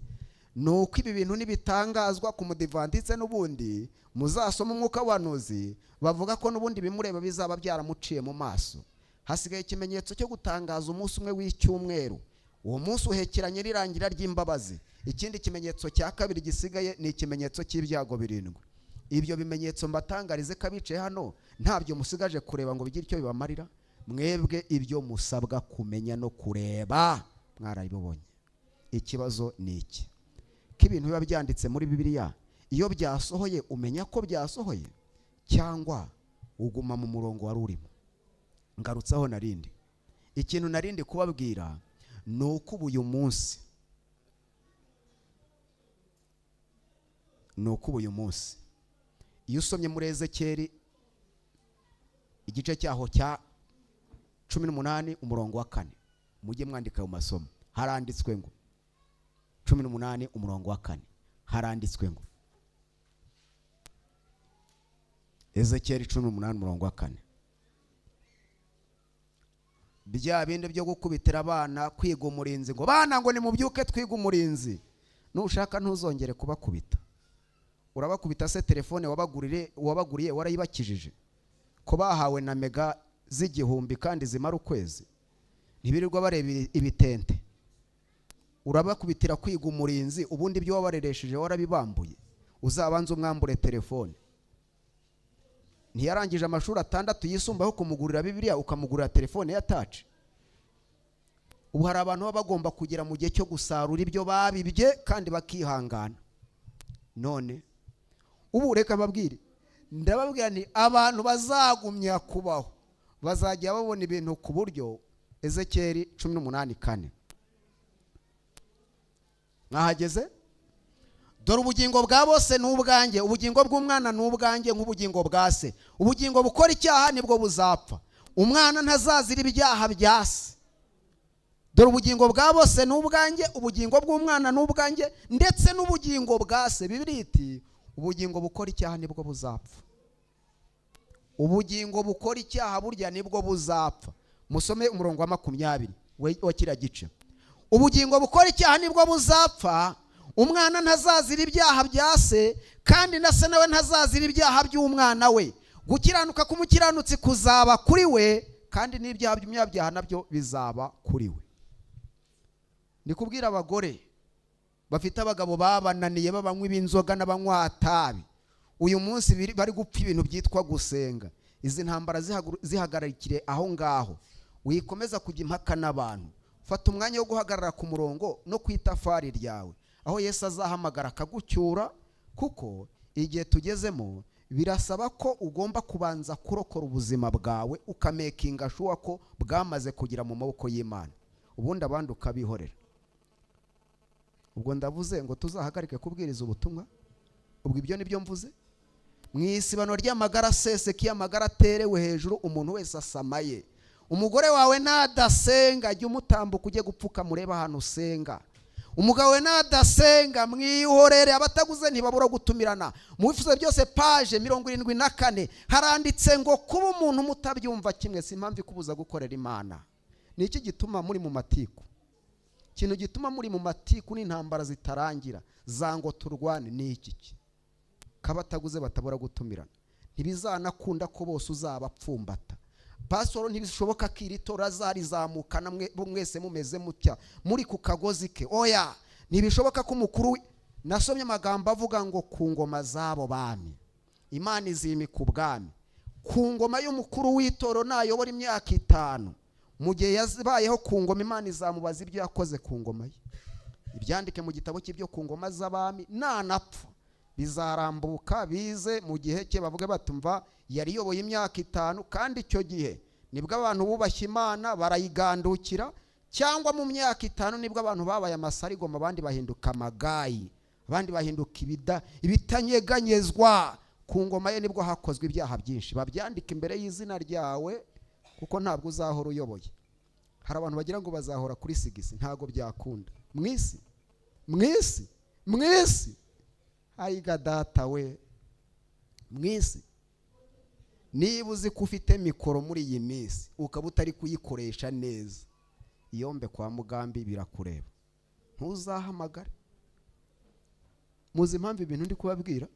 Ni uko ibi bintu nibitangazwa ku mudivantitse, n'ubundi muzasoma umwuka w'abahanuzi, bavuga ko n'ubundi bimureba bizaba byaramuciye mu maso. Hasigaye ikimenyetso cyo gutangaza umunsi umwe w'icyumweru, uwo munsi uhekeranye n'irangira ry'imbabazi. Ikindi kimenyetso cya kabiri gisigaye ni ikimenyetso cy'ibyago 7. Ibyo bimenyetso mbatangarize ko abicaye hano ntabyo musigaje kureba ngo bigire icyo bibamarira. Mwebwe ibyo musabwa kumenya no kureba mwarabibonye. Ikibazo ni iki: ko ibintu biba byanditse muri Bibiliya, iyo byasohoye umenya ko byasohoye cyangwa uguma mu murongo wari urimo? Ngarutseho narindi, ikintu narindi kubabwira ni uko ubu uyu munsi, ni uko uyu munsi iyo usomye muri Ezekeri igice cyaho cya 18 umurongo wa 4, mujye mwandika mu masomo, haranditswe ngo 18 umurongo wa 4, haranditswe ngo Ezekeri 18 umurongo wa 4, bya bindi byo gukubitira abana kwiga umurinzi, ngo bana ngo nimubyuke twiga umurinzi, nushaka ntuzongere kubakubita. Urabakubita se telefone wabaguriye warayibakijije? Ko bahawe na mega z'igihumbi kandi zimara ukwezi, ntibirirwa bareba ibitente. Urabakubitira kwiga umurinzi, ubundi ibyo wabareresheje warabibambuye. Uzabanza umwambure telefone. Ntiyarangije amashuri 6 yisumbuyeho kumugurira Bibiliya, ukamugurira telefone ya touch. Ubu hari abantu baba bagomba kugera mu gihe cyo gusarura ibyo babibye kandi bakihangana. None ubu reka mbabwire, ndababwira nti abantu bazagumya kubaho bazajya babona ibintu ku buryo. Ezekeri 18:4, mwahageze? Dore ubugingo bwa bose ni ubwanjye, ubugingo bw'umwana ni ubwanjye nk'ubugingo bwa se. Ubugingo bukora icyaha nibwo buzapfa, umwana ntazazira ibyaha bya se. Dore ubugingo bwa bose ni ubwanjye, ubugingo bw'umwana ni ubwanjye, ndetse n'ubugingo bwa se. Bibiliya iti ubugingo bukora icyaha nibwo buzapfa. Ubugingo bukora icyaha burya nibwo buzapfa. Musome umurongo wa 20 wa kiriya gice. Ubugingo bukora icyaha nibwo buzapfa, umwana ntazazira ibyaha bya se, kandi na se nawe ntazazira ibyaha by'umwana we. Gukiranuka k'umukiranutsi kuzaba kuri we, kandi n'ibyaha by'umunyabyaha nabyo bizaba kuri we. Ndi kubwira abagore bafite abagabo babananiye, babanywa ibinzoga n'abanywa tabi, uyu munsi bari gupfa ibintu byitwa gusenga. Izi ntambara zihagarikire aho ngaho. Wikomeza kujya impaka n'abantu. Fata umwanya wo guhagarara ku murongo no ku itafari ryawe, aho Yesu azahamagara akagucyura, kuko igihe tugezemo birasaba ko ugomba kubanza kurokora ubuzima bwawe, ukamekinga shuwa ko bwamaze kugira mu maboko y'Imana, ubundi abandi ukabihorera. Ubwo ndavuze ngo tuzahagarike kubwiriza ubutumwa? Ubwo ibyo nibyo mvuze? Mu isibano ry'amagara aseseka, iyo amagara aterewe hejuru umuntu wese asamaye. Umugore wawe nadasenga, jya umutambuka ujye gupfuka murebe ahantu usenga. Umugabo we nadasenga, mwihorere, abataguze ntibabura gutumirana. Mu bifuzo byose page 74 haranditse ngo kuba umuntu mutabyumva kimwe si impamvu ikubuza gukorera Imana. Ni iki gituma muri mu matiku? Ikintu gituma muri mu matiku n'intambara zitarangira za ngo turwane ni iki? Kabataguze batabura gutumirana. Ntibizanakunda ko bose uzabapfumbata. Pastor ntibishoboka ko iri tora zarizamukana mwese mumeze mutya muri ku kagozi ke. Oya, ntibishoboka ko umukuru nasomye amagambo avuga ngo ku ngoma zabo bami Imana izimika ubwami. Ku ngoma y'umukuru w'itoro nayobora imyaka 5, mu gihe yabayeho ku ngoma Imana izamubaza ibyo yakoze ku ngoma ye. Ibyandike mu gitabo cy'ibyo ku ngoma z'abami, nanapfa bizarambuka bize mu gihe cye, bavuge batumva yari yoboye imyaka 5, kandi icyo gihe nibwo abantu bubashye Imana barayigandukira, cyangwa mu myaka 5 nibwo abantu babaye amasarigoma, abandi bahinduka amagayi, abandi bahinduka ibitanyeganyezwa. Ku ngoma ye nibwo hakozwe ibyaha byinshi. Babyandika imbere y'izina ryawe, kuko ntabwo uzahora uyoboye. Hari abantu bagira ngo bazahora kuri sigisi, ntago byakunda. Mwisi, mwisi, mwisi, ayiga data we, mwisi. Niba uzi ko ufite mikoro muri iyi minsi ukaba utari kuyikoresha neza, iyombe kwa Mugambi birakureba, ntuzahamagare. Muzi impamvu ibintu ndi kubabwira?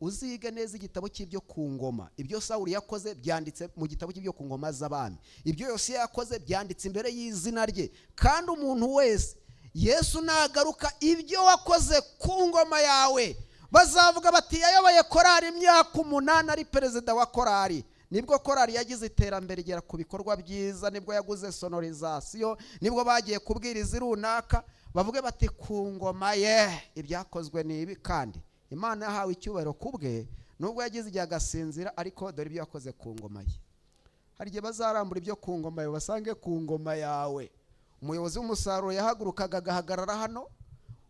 Uzige neza igitabo cy'ibyo ku ngoma. Ibyo Sawuli yakoze byanditse mu gitabo cy'ibyo ku ngoma z'abami. Ibyo Yosiya yakoze byanditse imbere y'izina rye. Kandi umuntu wese, Yesu nagaruka, ibyo wakoze ku ngoma yawe bazavuga bati: "Yayoboye korari imyaka 8 ari perezida wa korari. Nibwo korari yagize iterambere, igera ku bikorwa byiza, nibwo yaguze sonorisation, nibwo bagiye kubwiriza runaka." Bavuge bati: "Ku ngoma ye ibyakozwe ni ibi." Kandi Imana yahawe icyubahiro ku bwe, nubwo yagize igihe agasinzira, ariko dore ibyo yakoze ku ngoma ye. Hari igihe bazarambura ibyo ku ngoma yawe, basange ku ngoma yawe umuyobozi w'umusaruro yahagurukaga agahagarara hano,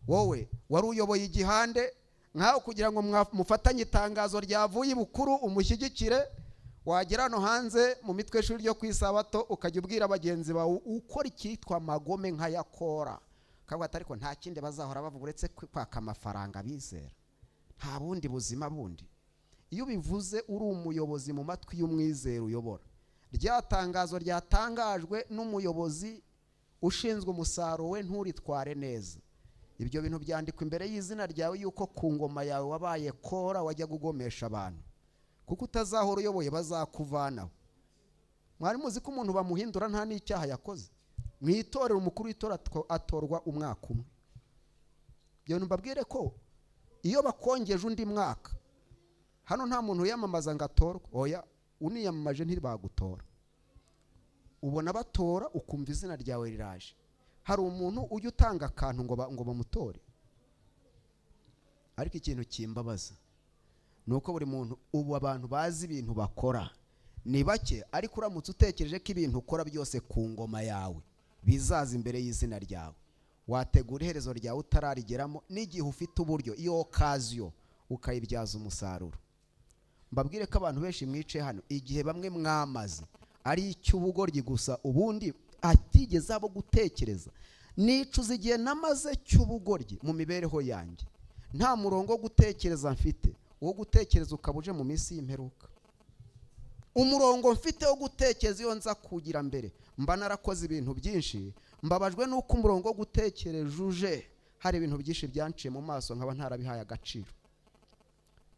wowe wari uyoboye igihande nkaho kugira ngo mufatanye itangazo ryavuye ibukuru umushyigikire. Wagera hano hanze mu mitwe y'ishuri ryo ku isabato, ukajya ubwira bagenzi bawe ukora icyitwa magome nk'ayakora, ukavuga ati: "Ariko nta kindi bazahora bavuga uretse kwaka amafaranga bizera, nta bundi buzima bundi." Iyo ubivuze uri umuyobozi, mu matwi y'umwizero uyobora, rya tangazo ryatangajwe n'umuyobozi ushinzwe umusaruro we nturitware neza, ibyo bintu byandikwa imbere y'izina ryawe yuko ku ngoma yawe wabaye Kora, wajyaga ugomesha abantu. Kuko utazahora uyoboye, bazakuvanaho. Mwari muzi ko umuntu bamuhindura nta n'icyaha yakoze? Mu itorero, umukuru w'itora atorwa umwaka umwe. Ibyo bintu mbabwire ko iyo bakongeje undi mwaka, hano nta muntu wiyamamaza ngo atorwe. Oya, uniyamamaje ntibagutora. Ubona batora ukumva izina ryawe riraje. Hari umuntu ujya utanga akantu ngo bamutore? Ariko ikintu kimbabaza ni uko buri muntu ubu, abantu bazi ibintu bakora ni bake. Ariko uramutse utekereje ko ibintu ukora byose ku ngoma yawe bizaza imbere y'izina ryawe, wategura iherezo ryawe utararigeramo, n'igihe ufite uburyo, iyo occasion ukayibyaza umusaruro. Mbabwire ko abantu benshi mwicaye hano, igihe bamwe mwamaze ari icy'ubugoryi gusa, ubundi atigeze abo gutekereza. Nicuza igihe namaze cy'ubugoryi mu mibereho yanjye, nta murongo wo gutekereza mfite. Uwo gutekereza ukaba uje mu minsi y'imperuka. Umurongo mfite wo gutekereza, iyo nza kugira mbere, mba narakoze ibintu byinshi. Mbabajwe n'uko umurongo wo gutekereza uje, hari ibintu byinshi byanciye mu maso, nkaba ntarabihaye agaciro.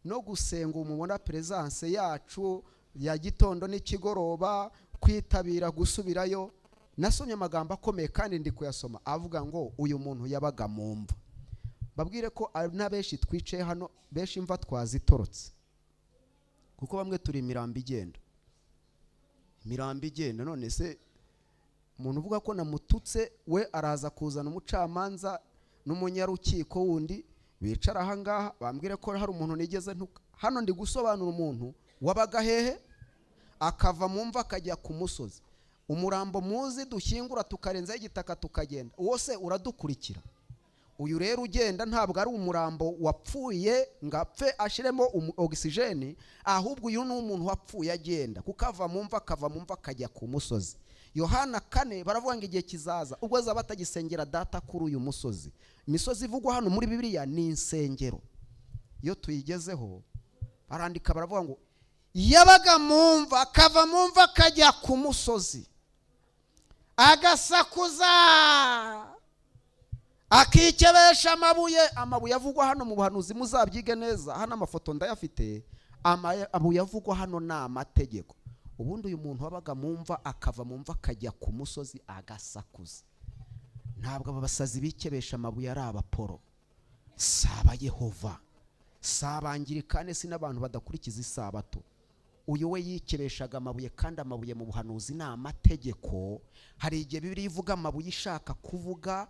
No gusenga, ubu mubona présence yacu ya gitondo n'ikigoroba, kwitabira gusubirayo. Nasomye amagambo akomeye kandi ndi kuyasoma, avuga ngo uyu muntu yabaga mu mva. Babwire ko ari na benshi twicaye hano, benshi imva twazitorotse, kuko bamwe turi imirambo igenda, imirambo igenda. None se umuntu uvuga ko namututse, we araza kuzana umucamanza n'umunyarukiko wundi bicara ahangaha, bambwire ko hari umuntu nigeze ntuka hano? Ndi gusobanura umuntu wabaga hehe, akava mu mva akajya ku musozi. Umurambo muzi dushyingura tukarenzaho igitaka tukagenda, uwo se uradukurikira? Uyu rero ugenda ntabwo ari umurambo wapfuye ngo apfe ashiremo ogisijeni, ahubwo uyu ni umuntu wapfuye agenda, kuko ava mu mva, akava mu mva akajya ku musozi. Yohana 4 baravuga ngo igihe kizaza ubwo azaba atagisengera Data kuri uyu musozi. Imisozi ivugwa hano muri Bibiliya ni insengero. Iyo tuyigezeho, barandika baravuga ngo yabaga mu mva, akava mu mva akajya ku musozi, agasakuza, akikebesha amabuye. Amabuye avugwa hano mu buhanuzi, muzabyige neza, hano amafoto ndayafite. Amabuye avugwa hano ni amategeko. Ubundi uyu muntu wabaga mu mva, akava mu mva akajya ku musozi agasakuza, ntabwo aba basazi bikebesha amabuye ari abaporo, si Abayehova, si Abangirikane, si n'abantu badakurikiza isabato. Uyu we yikebeshaga amabuye, kandi amabuye mu buhanuzi ni amategeko. Hari igihe Bibiliya ivuga amabuye ishaka kuvuga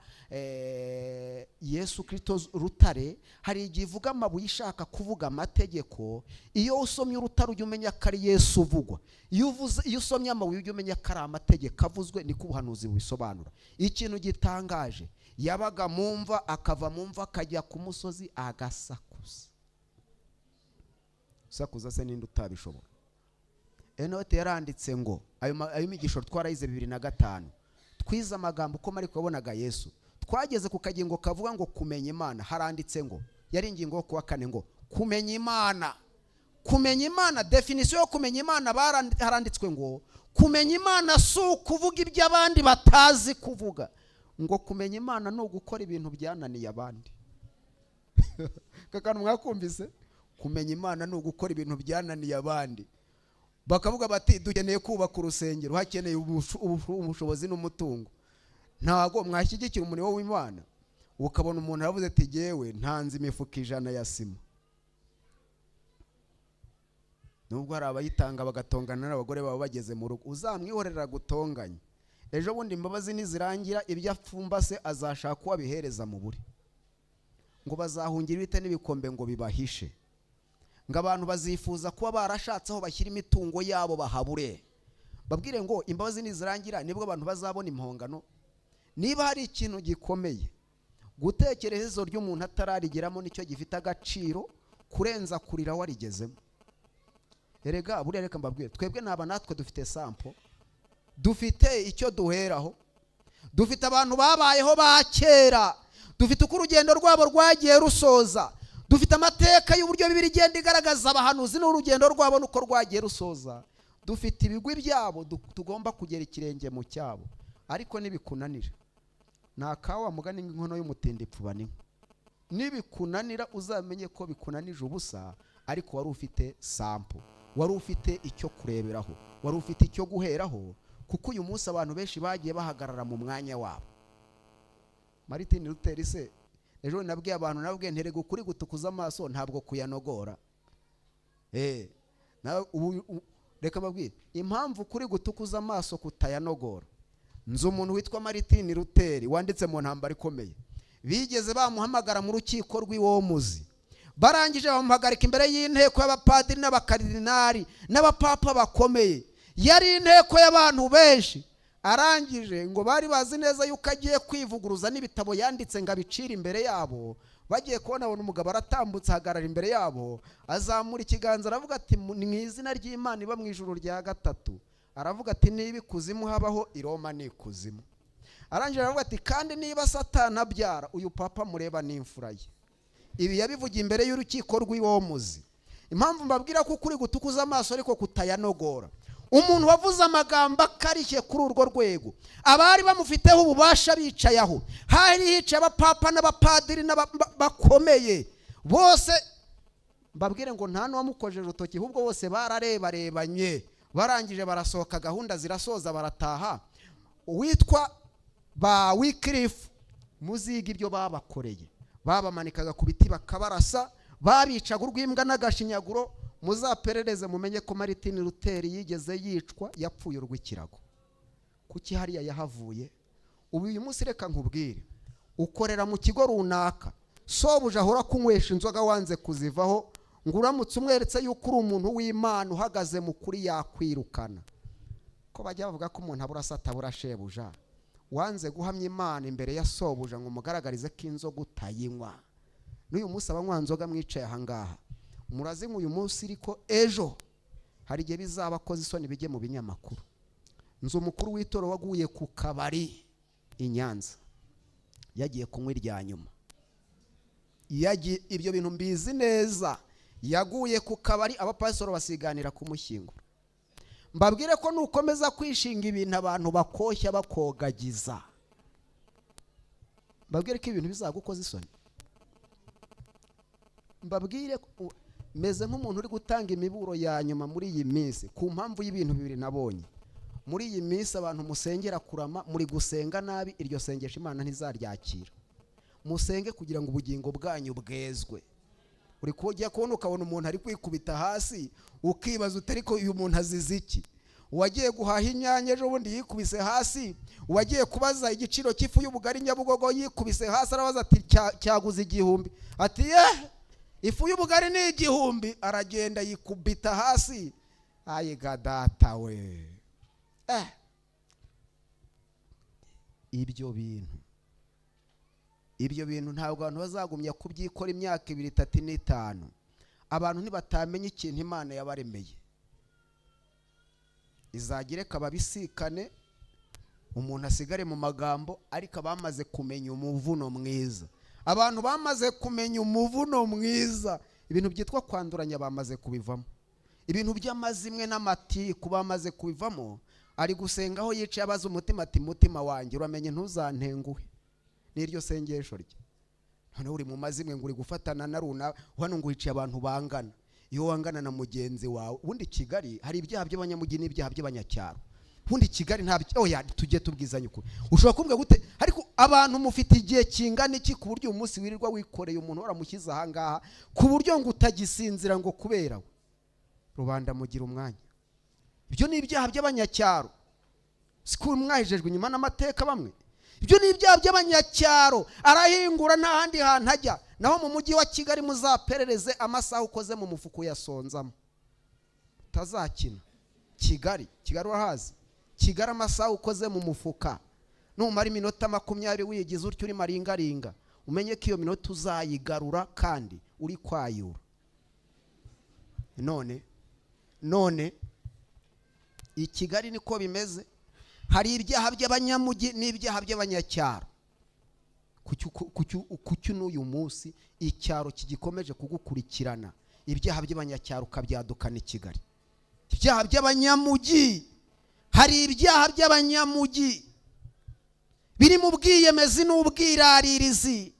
Yesu Kirisito rutare, hari igihe ivuga amabuye ishaka kuvuga amategeko. Iyo usomye urutare, ujya umenya ko ari Yesu uvugwa. Iyo usomye amabuye, ujya umenya ko ari amategeko avuzwe. Niko ubuhanuzi bubisobanura. Ikintu gitangaje, yabaga mu mva, akava mu mva akajya ku musozi agasakuza. Usakuza se ninde utabishobora? Enote yaranditse ngo ayo migisho twarayize 2005, twize amagambo uko Mariko yabonaga Yesu. Twageze ku kagingo kavuga ngo kumenya Imana. Haranditse ngo, yari ingingo yo kuwa kane, ngo kumenya Imana. Kumenya Imana, définition yo kumenya Imana, haranditswe ngo kumenya Imana si ukuvuga ibyo abandi batazi kuvuga, ngo kumenya Imana ni ugukora ibintu byananiye abandi. Aka kantu mwakumvise? Kumenya Imana ni ugukora ibintu byananiye abandi. Bakavuga bati dukeneye kubaka urusengero, hakeneye ubushobozi n'umutungo. Ntago mwashyigikira umurimo w'Imana. Ukabona umuntu aravuze ati jyewe ntanze imifuka 100 ya sima. Nubwo hari abayitanga bagatongana n'abagore babo bageze mu rugo, uzamwihorera gutonganya. Ejo bundi imbabazi nizirangira ibyo apfumbase azashaka uwo abihereza mu buri. Ngo bazahungira ibite n'ibikombe ngo bibahishe. Ngo abantu bazifuza kuba barashatse aho bashyira imitungo yabo bahabure. Babwire ngo imbabazi nizirangira nibwo abantu bazabona impongano. Niba hari ikintu gikomeye, gutekereza ry'umuntu atararigeramo nicyo gifite agaciro kurenza kurira warigezemo. Erega buriya reka mbabwire, twebwe naba natwe dufite sampo, dufite icyo duheraho, dufite abantu babayeho ba kera, dufite uko urugendo rwabo rwagiye rusoza, dufite amateka y'uburyo Bibiliya igenda igaragaza abahanuzi n'urugendo rwabo nuko rwagiye rusoza, dufite ibigwi byabo tugomba kugera ikirenge mu cyabo. Ariko nibikunanira, nakawa mugani inkono y'umutindi ipfuba n'inkwi. Nibikunanira uzamenye ko bikunanije ubusa, ariko wari ufite sampo, wari ufite icyo kureberaho, wari ufite icyo guheraho, kuko uyu munsi abantu benshi bagiye bahagarara mu mwanya wabo. Martin Luther se ejo nabwiye abantu, nabwiye nterega ukuri gutukuza amaso ntabwo kuyanogora. Reka mbabwire impamvu kuri gutukuza amaso kutayanogora. Nzi umuntu witwa Martin Luther wanditse mu ntambara ikomeye. Bigeze bamuhamagara mu rukiko rw'iwomuzi, barangije bamuhagarika imbere y'inteko y'abapadiri n'abakaridinari n'abapapa bakomeye. Yari inteko y'abantu benshi. Arangije ngo bari bazi neza yuko agiye kwivuguruza n'ibitabo yanditse ngo abicire imbere yabo. Bagiye kubona abona umugabo aratambutse ahagarara imbere yabo, azamura ikiganza aravuga ati mu izina ry'Imana iba mu ijuru rya gatatu. Aravuga ati niba ikuzimu habaho, i Roma ni ikuzimu. Arangije aravuga ati kandi niba Satani abyara, uyu papa mureba ni imfura ye. Ibi yabivugiye imbere y'urukiko rw'iwomuzi. Impamvu mbabwira ko ukuri gutukuza amaso ariko kutayanogora, umuntu wavuze amagambo akarishye kuri urwo rwego, abari bamufiteho ububasha bicaye aho, hari hicaye abapapa n'abapadiri bakomeye bose. Mbabwire ngo nta n'uwamukojeje urutoki, ahubwo bose bararebarebanye, barangije barasohoka, gahunda zirasoza barataha. Uwitwa ba Wycliffe, muziga ibyo babakoreye, babamanikaga ku biti bakabarasa, babicaga urw'imbwa n'agashinyaguro. Muzaperereze mumenye ko Martin Luther yigeze yicwa, yapfuye urw'ikirago. Kuki hariya yahavuye? Ubu uyu munsi reka nkubwire, ukorera mu kigo runaka, sobuja ahora kunywesha inzoga wanze kuzivaho, ngo uramutse umweretse yuko uri umuntu w'Imana uhagaze mu kuri yakwirukana. Ko bajya bavuga ko umuntu abura se atabura shebuja, wanze guhamya Imana imbere ya sobuja ngo umugaragarize ko inzoga utayinywa. N'uyu munsi abanywa nzoga mwicaye aha ngaha murazinywa uyu munsi, ariko ejo hari igihe bizaba akoze isoni bijye mu binyamakuru. Nzi umukuru w'itorero waguye ku kabari i Nyanza, yagiye kunywa irya nyuma. Ibyo bintu mbizi neza. Yaguye ku kabari, abapasitoro basiganira kumushyingura. Mbabwire ko nukomeza kwishinga ibintu abantu bakoshya bakogagiza, mbabwire ko ibintu bizagukoza isoni. Mbabwire meze nk'umuntu uri gutanga imiburo ya nyuma muri iyi minsi ku mpamvu y'ibintu bibiri nabonye. Muri iyi minsi abantu musengera kurama, muri gusenga nabi, iryo sengesho Imana ntizaryakira. Musenge kugira ngo ubugingo bwanyu bwezwe. Uri kujya kubona ukabona umuntu ari kwikubita hasi, ukibaza uti ariko uyu muntu azize iki? Uwagiye guhaha inyanya ejo bundi yikubise hasi, uwagiye kubaza igiciro cy'ifu y'ubugari Nyabugogo yikubise hasi, arabaza ati cyaguze 1000, ati ye ifu y'ubugari ni 1000, aragenda yikubita hasi. Ayiga data we. Ibyo bintu ntabwo abantu bazagumya kubyikora imyaka 2, 3 n'5. Abantu ntibatamenya ikintu Imana yabaremeye, izagireka babisikane, umuntu asigare mu magambo. Ariko abamaze kumenya umuvuno mwiza, abantu bamaze kumenya umuvuno mwiza, ibintu byitwa kwanduranya bamaze kubivamo, ibintu by'amazimwe n'amatiku bamaze kubivamo. Ari gusenga aho yicaye abaza umutima ati mutima wanjye uramenye ntuzantenguhe. N'iryo sengesho rye Noneho uri mu mazimwe ngo uri gufatana na runaka, hano ngo wiciye abantu bangana. Iyo wangana na mugenzi wawe, ubundi Kigali hari ibyaha by'abanyamujyi n'ibyaha by'abanyacyaro. Ubundi Kigali nta oya, tujye tubwizanya ukuri. Ushobora kumbwira gute? Ariko abantu mufite igihe kingana iki ku buryo uyu munsi wirirwa wikoreye umuntu waramushyize aha ngaha, ku buryo ngo utagisinzira ngo kubera we? Rubanda mugira umwanya. Ibyo ni ibyaha by'abanyacyaro. Sikuru mwahejejwe inyuma n'amateka bamwe. Ibyo ni ibyaha by'abanyacyaro. Arahingura nta handi hantu ajya. Naho mu mujyi wa Kigali muzaperereze amasaha ukoze mu mufuka uyasonzamo. Utazakina. Kigali, Kigali urahazi. Kigali amasaha ukoze mu mufuka. Numara iminota 20 wigize utyo uri maringaringa, umenye ko iyo minota uzayigarura kandi uri kwayura. None i Kigali niko bimeze. Hari ibyaha by'abanyamujyi n'ibyaha by'abanyacyaro. Kuki n'uyu munsi icyaro kigikomeje kugukurikirana, ibyaha by'abanyacyaro ukabyadukana i Kigali? Ibyaha by'abanyamujyi, hari ibyaha by'abanyamujyi biri mu bwiyemezi n'ubwiraririzi.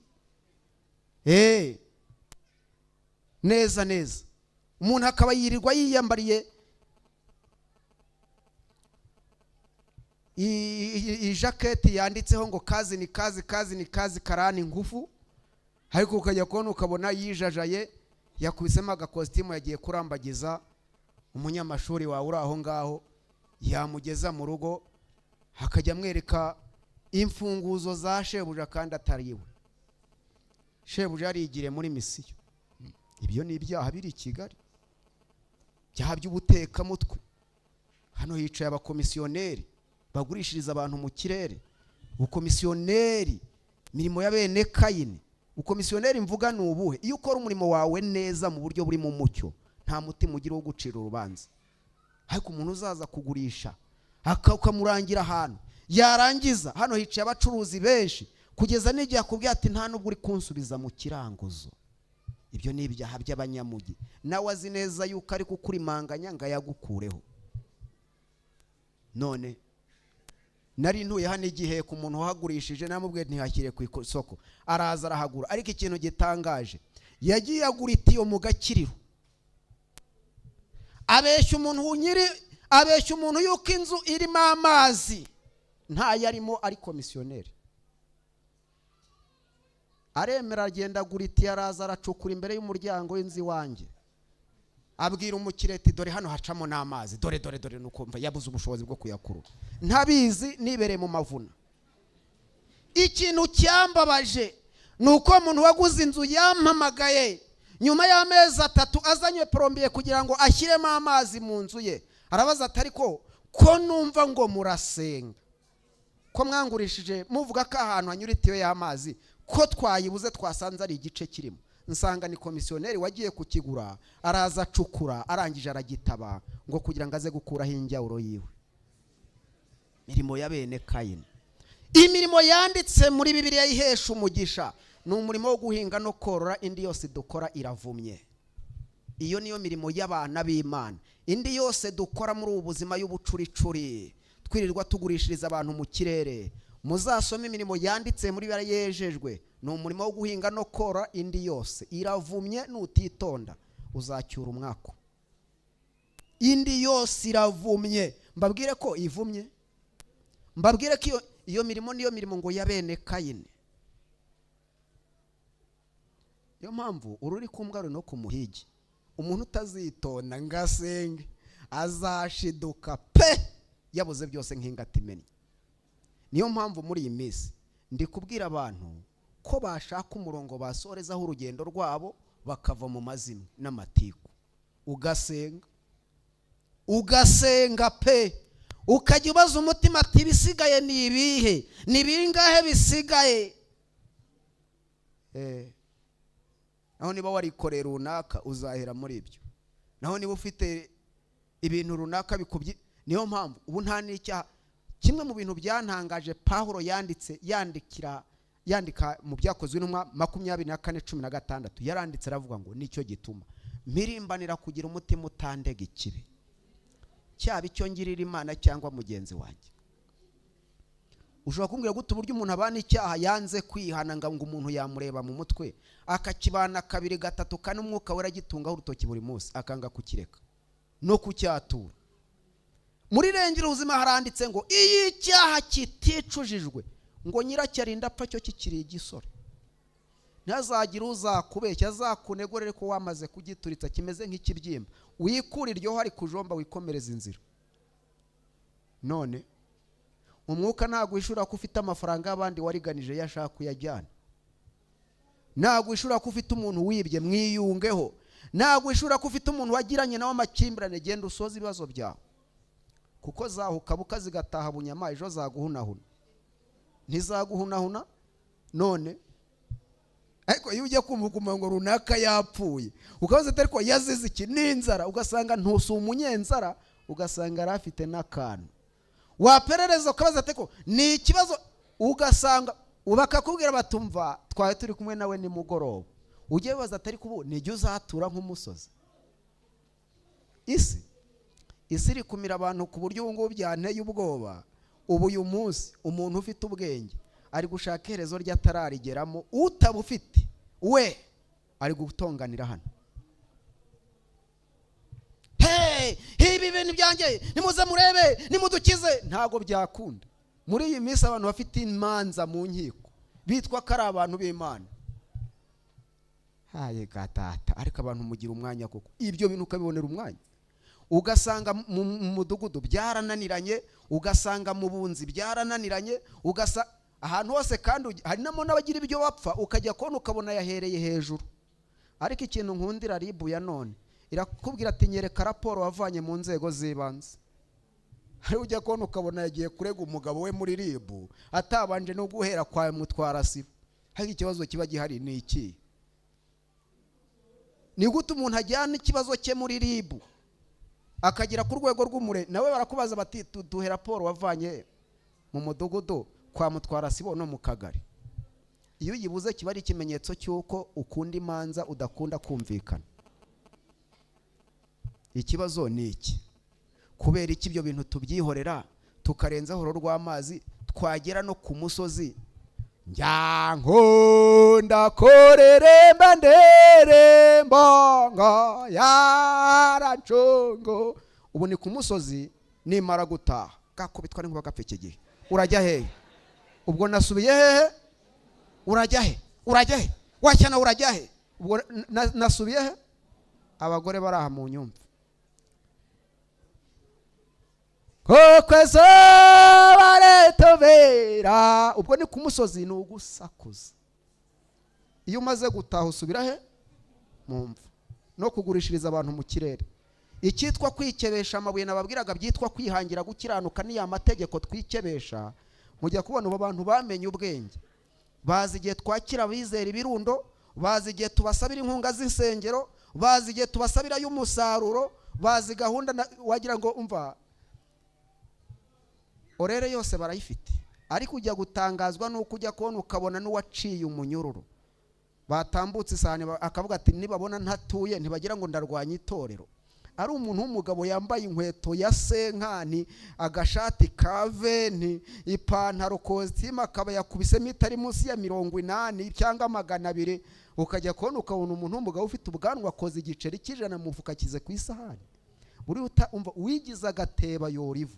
Neza neza umuntu akaba yirirwa yiyambariye ijaketi yanditseho ngo kazi ni kazi, kazi ni kazi, karani ngufu, ariko ukajya kubona ukabona yijajaye yakubisemo agakositimu yagiye kurambagiza umunyamashuri wawe uri aho ngaho, yamugeza mu rugo akajya amwereka imfunguzo za shebuja kandi atari iwe. Shebuja yarigiriye muri misiyo. Ibyo ni ibyaha biri i Kigali, ibyaha by'ubutekamutwe. Hano hicaye abakomisiyoneri bagurishiriza abantu mu kirere. Ubukomisiyoneri, mirimo ya bene Kayini. Ubukomisiyoneri mvuga ni ubuhe? Iyo ukora umurimo wawe neza mu buryo buri mu mucyo, nta mutima ugira wo gucira urubanza. Ariko umuntu uzaza kugurisha ukamurangira ahantu, yarangiza, hano hicaye abacuruzi benshi, kugeza n'igihe akubwiye ati nta nubwo uri kunsubiza mu kiranguzo. Ibyo ni ibyaha by'abanyamujyi. Nawe azi neza yuko ari kukurimanganya ngo ayagukureho. None nari ntuye hano igihe ku muntu wahagurishije, namubwiye ntihakire ku isoko, araza arahagura. Ariko ikintu gitangaje, yagiye agura itiyo mu gakiriro, abeshya umuntu nyiri, abeshya umuntu yuko inzu irimo amazi, ntayarimo, ari komisiyoneri. Aremera agenda agura itiyo, araza aracukura imbere y'umuryango w'inzu iwanjye, abwira umukiriya ati dore hano hacamo n'amazi, dore dore dore, nuko mva yabuze ubushobozi bwo kuyakurura, ntabizi, nibereye mu mavuna. Ikintu cyambabaje ni uko umuntu waguze inzu yampamagaye nyuma y'amezi 3 azanye plombier kugira ngo ashyiremo amazi mu nzu ye. Arabaza ati ariko ko numva ngo murasenga, ko mwangurishije muvuga ko ahantu hanyura itiyo y'amazi, ko twayibuze twasanze ari igice kirimo. Nsanga ni komisiyoneri wagiye kukigura, araza acukura, arangije aragitaba ngo kugira ngo aze gukuraho injyawuro yiwe. Mirimo ya bene Kayini, imirimo yanditse muri Bibiliya ihesha umugisha ni umurimo wo guhinga no korora, indi yose dukora iravumye. Iyo niyo mirimo y'abana b'Imana. Indi yose dukora muri ubu buzima y'ubucuricuri, twirirwa tugurishiriza abantu mu kirere, muzasome imirimo yanditse muri Bibiliya yejejwe, ni umurimo wo guhinga no korora, indi yose iravumye, nutitonda uzacyura umwako. Indi yose iravumye. Mbabwire ko ivumye, mbabwire ko iyo mirimo niyo mirimo ngo ya bene Kayini. Niyo mpamvu ururi kumbwa ruri no ku muhigi, umuntu utazitonda ngasenge azashiduka pe yabuze byose nk'ingata imennye. Niyo mpamvu muri iyi minsi ndi kubwira abantu ko bashaka umurongo basorezaho urugendo rwabo bakava mu mazimwe n'amatiku. Ugasenga, ugasenga pe, ukajya ubaza umutima ati ibisigaye ni ibihe, ni bingahe bisigaye? Naho niba warikoreye runaka uzahera muri ibyo, naho niba ufite ibintu runaka bikubye. Niyo mpamvu ubu nta n'icyaha. Kimwe mu bintu byantangaje Pawulo yanditse, yandika mu Byakozwe n'Intumwa 24:16, yaranditse aravuga ngo nicyo gituma mpirimbanira kugira umutima utandega ikibi, cyaba icyo ngirira Imana cyangwa mugenzi wanjye. Ushobora kumbwira gute uburyo umuntu abana icyaha yanze kwihana, ngo umuntu yamureba mu mutwe akakibana kabiri, gatatu, kane, Umwuka Wera agitungaho urutoki buri munsi, akanga kukireka no kucyatura? Muri Rengera Ubuzima haranditse ngo iyo icyaha kiticujijwe, ngo nyiracyo arinda apfa cyo kikiri igisore. Ntazagire uzakubeshya, azakunegorere ko wamaze kugituritsa kimeze nk'ikibyimba, wikure iryo hari kujomba, wikomereza inzira. None Umwuka ntabwo wishura ko ufite amafaranga y'abandi wariganije, iyo ashaka kuyajyana. Ntabwo wishura ko ufite umuntu wibye, mwiyungeho. Ntabwo wishura ko ufite umuntu wagiranye nawe amakimbirane, genda usoze ibibazo byawe, kuko zahukabuka zigataha bunyama, ejo zaguhunahuna. Ntizaguhunahuna? None ariko iyo ujya kumva ukumva ngo runaka yapfuye, ukabaza ati: "Ariko yazize iki?" N'inzara. Ugasanga ntusi umunyenzara, ugasanga yari afite n'akantu. Waperereza ukabaza ati: "Ko ni ikibazo?" Ugasanga bakakubwira batumva twari turi kumwe nawe nimugoroba. Ujye wibaza ati: "Ariko ubu nijya uzatura nk'umusozi?" Isi iri kumira abantu ku buryo ubu ngubu byanteye ubwoba. Ubu uyu munsi umuntu ufite ubwenge ari gushaka iherezo rye atararigeramo, utabufite we ari gutonganira hano. Hey, ibi bintu byanjye, nimuze murebe, nimudukize. Ntabwo byakunda. Muri iyi minsi abantu bafite imanza mu nkiko bitwa ko ari abantu b'Imana. Haye gatata! Ariko abantu mugira umwanya koko, ibyo bintu ukabibonera umwanya? Ugasanga mu mudugudu byarananiranye, ugasanga mu bunzi byarananiranye, ugasa ahantu hose. Kandi hari n'abagira ibyo bapfa, ukajya kubona ukabona yahereye hejuru. Ariko ikintu nkundira RIB ya none, irakubwira ati: "Nyereka raporo wavanye mu nzego z'ibanze." Hari ujya kubona ukabona yagiye kurega umugabo we muri RIB, atabanje no guhera kwa mutwara sibo. Hari ikibazo kiba gihari, ni iki? Ni gute umuntu ajyana ikibazo cye muri RIB, akagera ku rwego rw'umure, nawe barakubaza bati: "Duhe raporo wavanye mu mudugudu kwa mutwara sibo no mu kagari." Iyo uyibuze kiba ari ikimenyetso cy'uko ukunda imanza, udakunda kumvikana. Ikibazo ni iki? Kubera iki ibyo bintu tubyihorera, tukarenzaho uru rw'amazi, twagera no ku musozi? Njyankunda koreremba nderemba ngo yarancungu. Ubu ni ku musozi. Nimara gutaha gakubitwa n'inkuba gapfa iki gihe. Urajya hehe? Ubwo nasubiye hehe? Urajya he? Urajya he? Washyana, urajya he? Ubwo nasubiye he? Abagore bari aha mu nyumva, kuko izuba ritubera. Ubwo ni ku musozi, ni ugusakuza. Iyo umaze gutaha usubira he? Mu mva no kugurishiriza abantu mu kirere. Icyitwa kwikebesha amabuye nababwiraga, byitwa kwihangira gukiranuka, niya mategeko twikebesha. Mujya kubona ubu abantu bamenye ubwenge, bazi igihe twakira abizera ibirundo, bazi igihe tubasabira inkunga z'insengero, bazi igihe tubasabira y'umusaruro, bazi gahunda wagira ngo umva orere yose barayifite. Ariko ujya gutangazwa nuko ujya kubona ukabona n'uwaciye umunyururu batambutse isahani, akavuga ati: "Nibabona ntatuye ntibagira ngo ndarwanya itorero." Ari umuntu w'umugabo yambaye inkweto ya senkani, agashati ka veni, ipantaro kositimu, akaba yakubisemo itari munsi ya 80 cyangwa 200. Ukajya kubona ukabona umuntu w'umugabo ufite ubwanwa akoze igiceri cy'100 mu mufuka, akize ku isahani. Buri umva wigize agateba yora ivu.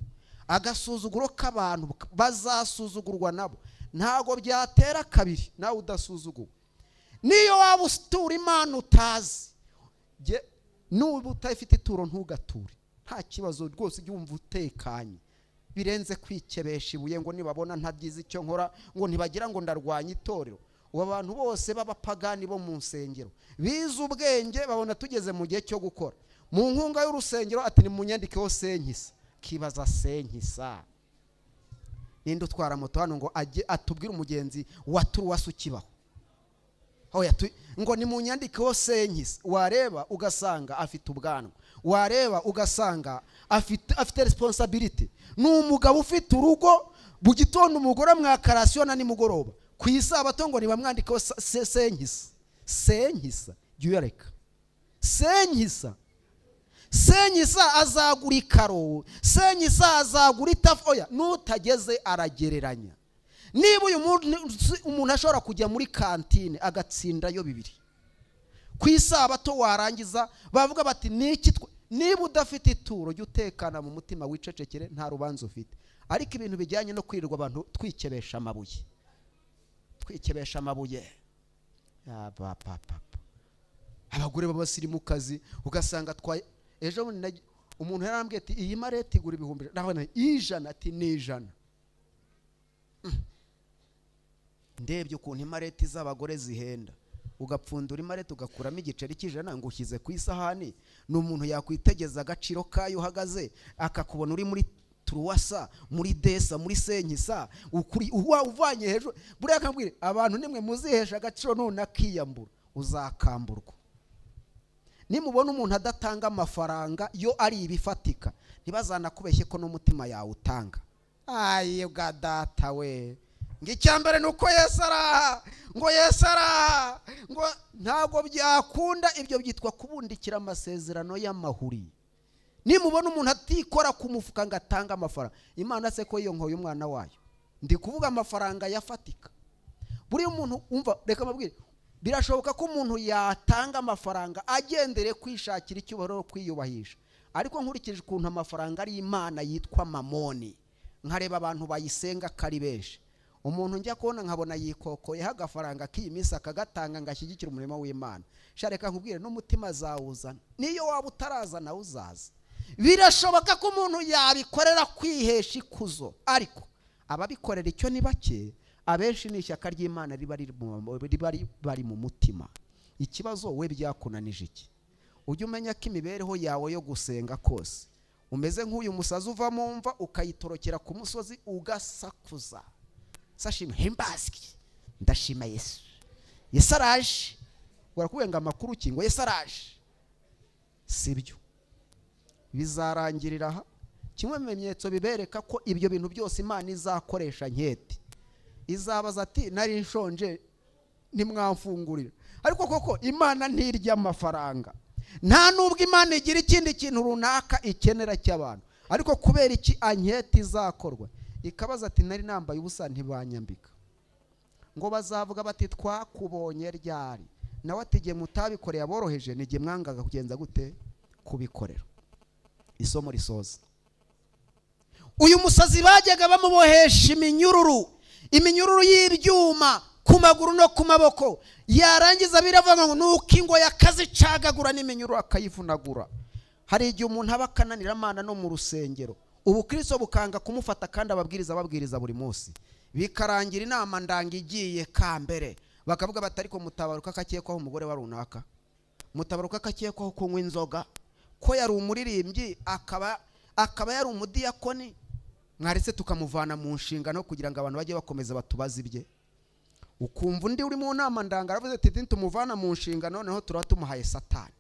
Agasuzuguro k'abantu, bazasuzugurwa nabo, ntabwo byatera kabiri nawe udasuzuguwe. Niyo waba utura Imana utazi, nuba utafite ituro ntugature, nta kibazo rwose. Ujye wumva utekanye birenze kwikebesha ibuye ngo nibabona ntabyize icyo nkora, ngo ntibagira ngo ndarwanya itorero. Ubu abantu bose b'abapagani bo mu nsengero bize ubwenge, babona tugeze mu gihe cyo gukora mu nkunga y'urusengero, ati: "Nimunyandikeho senkisa." Kibaza senkisa, ninde utwara moto hano ngo ajye atubwire umugenzi wa turuwasi ukibaho? Oya, ngo nimunyandikeho senkisa. Wareba ugasanga afite ubwanwa, wareba ugasanga afite responsibility, ni umugabo ufite urugo. Mu gitondo umugore amwakarasiyo na nimugoroba ku isabato, ngo nibamwandikeho senkisa. Senkisa jya uyareka. Senkisa, senkisa azagura ikaro, senkisa azagura itafu. Oya, n'utageze aragereranya. Niba uyu munsi umuntu ashobora kujya muri kantine agatsindayo 2 ku isabato, warangiza bavuga bati niki? Niba udafite ituro, jya utekana mu mutima, wicecekere, nta rubanza ufite. Ariko ibintu bijyanye no kwirirwa abantu twikebesha amabuye, twikebesha amabuye ya ba pa pa pa. Abagore b'abasirimukazi ugasanga twaye ejo bundi umuntu yarambwiye ati iyi marete igura 100,000. Ndabona 100, ati ni 100. Ndebye ukuntu imareti z'abagore zihenda, ugapfundura imareti ugakuramo igiceri cy'100 ngo ushyize ku isahani, ni umuntu yakwitegeza agaciro kayo uhagaze akakubona uri muri turuwasa, muri desa, muri senkisa, ukuri uwa uvanye hejuru. Buriya akambwira abantu nimwe muzihesha agaciro, none akiyambura uzakamburwa. Nimubona umuntu adatanga amafaranga yo ari ibifatika, ntibazanakubeshye ko n'umutima yawe utanga. Ayi bwa data we, ngo icya mbere ni uko Yesu araha, ngo Yesu araha, ngo ntabwo byakunda. Ibyo byitwa kubundikira amasezerano y'amahuri. Nimubona umuntu atikora ku mufuka ngo atange amafaranga, Imana se ko iyo nkoye umwana wayo? Ndi kuvuga amafaranga yafatika. Buriya umuntu umva, reka mbabwire, birashoboka ko umuntu yatanga amafaranga agendere kwishakira icyubahiro no kwiyubahisha, ariko nkurikije ukuntu amafaranga ari imana yitwa Mamoni, nkareba abantu bayisenga ko ari benshi, umuntu njya kubona nkabona yikokoyeho agafaranga k'iyi minsi akagatanga ngo ashyigikire umurimo w'Imana, sha reka nkubwire, n'umutima azawuzana. Niyo waba utarazana uzaza. Birashoboka ko umuntu yabikorera kwihesha ikuzo, ariko ababikorera icyo ni bake. Abenshi ni ishyaka ry'Imana riba bari mu mutima. Ikibazo, we byakunanije iki? Ujye umenya ko imibereho yawe yo gusenga kose umeze nk'uyu musazi uva mu mva ukayitorokera ku musozi ugasakuza, sashima himbazwi, ndashima Yesu, Yesu araje. Barakubwira ngo amakuru ki? Ngo Yesu araje. Sibyo, bizarangirira aha. Kimwe mu bimenyetso bibereka ko ibyo bintu byose Imana izakoresha nketi, izabaza ati nari nshonje ntimwamfungurira. Ariko koko Imana ntirya amafaranga, nta nubwo Imana igira ikindi kintu runaka ikenera cy'abantu. Ariko kubera iki anketi izakorwa ikabaza ati nari nambaye ubusa ntibanyambika? Ngo bazavuga bati twakubonye ryari? Nawe ati igihe mutabikoreye aboroheje ni igihe mwangaga kugenza gute? Kubikorera. Isomo risoza, uyu musazi bajyaga bamubohesha iminyururu, iminyururu y'ibyuma ku maguru no ku maboko. Yarangiza biravuga ngo nuko ingoyi akazicagagura n'iminyururu akayivunagura. Hari igihe umuntu aba akananira Imana no mu rusengero, ubukristo bukanga kumufata, kandi ababwiriza babwiriza buri munsi, bikarangira inama ndanga igiye kambere, bakavuga bati ariko Mutabaruka akakekwaho umugore wa runaka, Mutabaruka akakekwaho kunywa inzoga, ko yari umuririmbyi akaba yari umudiyakoni, mwaretse tukamuvana mu nshingano kugira ngo abantu bajye bakomeza batubaze ibye. Ukumva undi uri mu nama ndanga aravuze ati tumuvana mu nshingano noneho turaba tumuhaye Satani.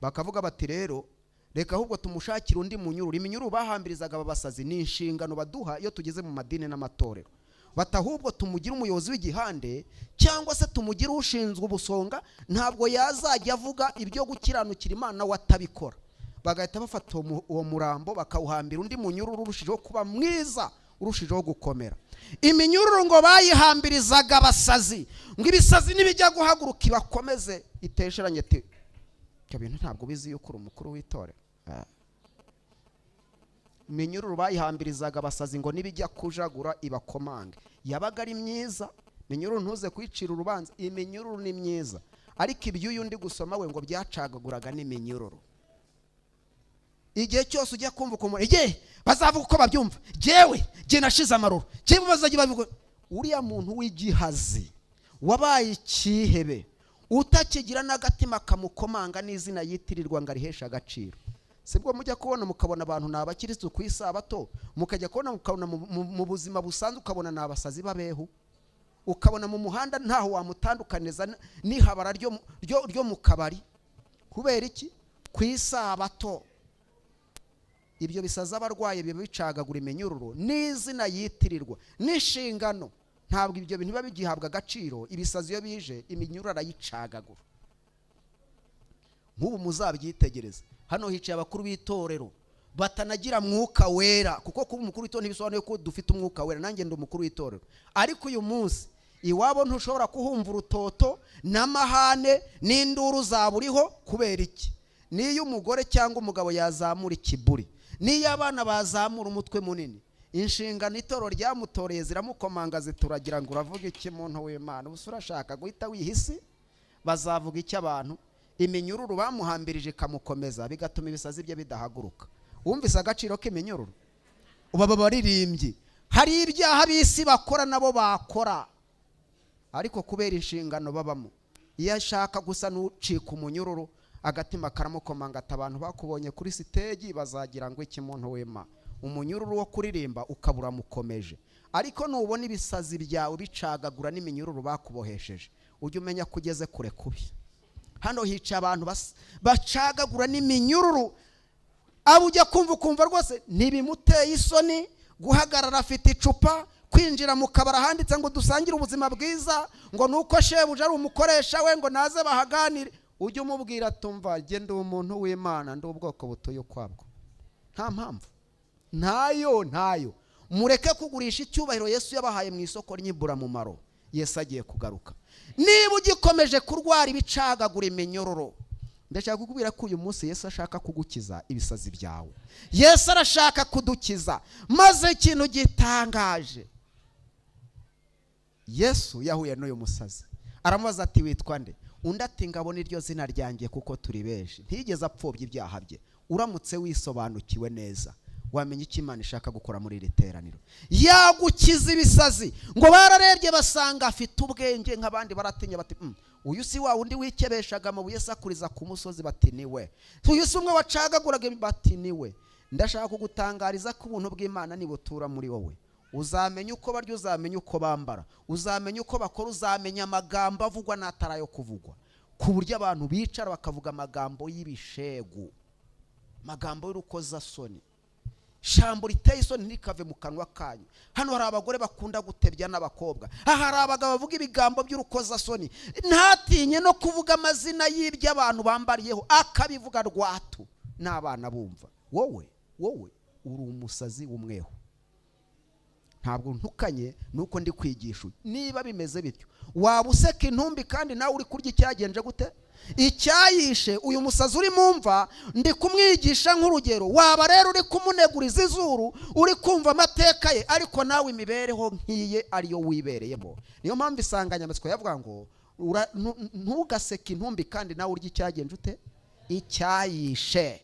Bakavuga bati rero reka ahubwo tumushakire undi munyururu. Iminyururu bahambirizaga aba basazi ni inshingano baduha iyo tugeze mu madini n'amatorero. Bati ahubwo tumugire umuyobozi w'igihande cyangwa se tumugire ushinzwe ubusonga, ntabwo yazajya avuga ibyo gukiranukira Imana we atabikora. Bagahita bafata uwo murambo bakawuhambira undi munyururu urushijeho kuba mwiza, urushijeho gukomera. Iminyururu ngo bayihambirizaga abasazi ngo ibisazi nibijya guhaguruka ibakomeze, itesheranye ati ibyo bintu ntabwo ubizi yuko uri umukuru w'itorero. Iminyururu bayihambirizaga abasazi ngo nibijya kujagura ibakomange. Yabaga ari myiza iminyururu, ntuze kuyicira urubanza, iminyururu ni myiza. Ariko iby'uyu ndi gusoma we ngo byacagaguraga n'iminyururu. Igihe cyose ujya kumva ukuntu igihe bazavuga uko babyumva, jyewe jye nashize amaruru, jyewe bazajya bavuga, uriya muntu w'igihazi wabaye ikihebe utakigira n'agatima kamukomanga n'izina yitirirwa ngo ariheshe agaciro. Sibwo mujya kubona mukabona abantu ni abakirisitu ku isabato, mukajya kubona mukabona mu buzima busanzwe ukabona ni abasazi babehu, ukabona mu muhanda ntaho wamutandukaniza n'ihabara ryo mu kabari. Kubera iki? Ku isabato ibyo bisaza abarwayi biba bicagagura iminyururu n'izina yitirirwa n'inshingano. Ntabwo ibyo bintu biba bigihabwa agaciro. Ibisazi iyo bije iminyururu arayicagagura. Nk'ubu muzabyitegereze, hano hicaye abakuru b'itorero. Batanagira Mwuka Wera, kuko kuba umukuru w'itorero ntibisobanuye ko dufite Umwuka Wera. Nanjye ndi umukuru w'itorero, ariko uyu munsi iwabo ntushobora kuhumva urutoto n'amahane n'induru zaburiho. Kubera iki? Niyo umugore cyangwa umugabo yazamura ikiburi, niyo abana bazamura umutwe munini, inshingano itorero ryamutoreye ziramukomanga, zituragira ngo: "Uravuga iki, muntu w'Imana? Ubu urashaka guhita wihisi? Bazavuga icyo abantu?" Iminyururu bamuhambirije ikamukomeza, bigatuma ibisazi bye bidahaguruka. Wumvise agaciro k'iminyururu? Ubu aba baririmbyi hari ibyaha b'isi bakora nabo bakora, ariko kubera inshingano babamo, iyo ashaka gusa n'ucika umunyururu, agatima karamukomanga ati: "Abantu bakubonye kuri stage bazagira ngo iki, muntu wema?" Umunyururu wo kuririmba ukaba uramukomeje. Ariko nubona ibisazi byawe bicagagura n'iminyururu bakubohesheje, ujye umenya ko ugeze kure kubi. Hano hica abantu bacagagura n'iminyururu, abo ujya kumva ukumva rwose ntibimuteye isoni guhagarara afite icupa, kwinjira mu kabari ahanditse ngo "Dusangire ubuzima bwiza", ngo ni uko shebuja ari umukoresha we, ngo naze bahaganire. Ujye umubwira: "Tumva, jye ndi umuntu w'Imana, ndi ubwoko butuye ukwabwo." Nta mpamvu ntayo, ntayo. Mureke kugurisha icyubahiro Yesu yabahaye mu isoko ry'imburamumaro. Yesu agiye kugaruka. Niba ugikomeje kurwara ibicagagura iminyururu, ndashaka kukubwira ko uyu munsi Yesu ashaka kugukiza ibisazi byawe. Yesu arashaka kudukiza. Maze ikintu gitangaje, Yesu yahuye n'uyu musazi, aramubaza ati: "Witwa nde?" Undi ati: "Ngabo niryo zina ryanjye, kuko turi benshi." Ntiyigeze apfobya ibyaha bye. Uramutse wisobanukiwe neza, wamenya icyo Imana ishaka gukora muri iri teraniro. Yagukiza ibisazi. Ngo bararebye basanga afite ubwenge nk'abandi, baratinya bati: Uyu si wa wundi wikebeshaga amabuye asakuriza ku musozi?" Bati: "Ni we." "Uyu si umwe wacagaguraga?" Bati: "Ni we." Ndashaka kugutangariza ko ubuntu bw'Imana nibutura muri wowe, uzamenya uko barya, uzamenya uko bambara, uzamenya uko bakora, uzamenya amagambo avugwa n'atari ayo kuvugwa, ku buryo abantu bicara bakavuga amagambo y'ibishegu, amagambo y'urukozasoni. Ijambo riteye isoni ntirikave mu kanwa kanyu. Hano hari abagore bakunda gutebya n'abakobwa, aha hari abagabo bavuga ibigambo by'urukozasoni, ntatinye no kuvuga amazina y'ibyo abantu bambariyeho, akabivuga rwatu n'abana bumva. Wowe, wowe uri umusazi w'umweho. Ntabwo ntukanye, nuko ndi kwigisha. Niba bimeze bityo, waba useka intumbi kandi nawe uri kurya icyagenje gute? Icyayishe. Uyu musazi uri mu mva ndi kumwigisha nk'urugero. Waba rero uri kumuneguriza izuru, uri kumva amateka ye, ariko nawe imibereho nk'iye ariyo wibereyemo. Niyo mpamvu insanganyamatsiko yavuga ngo ntugaseke intumbi kandi nawe urya icyagenje ute? Icyayishe.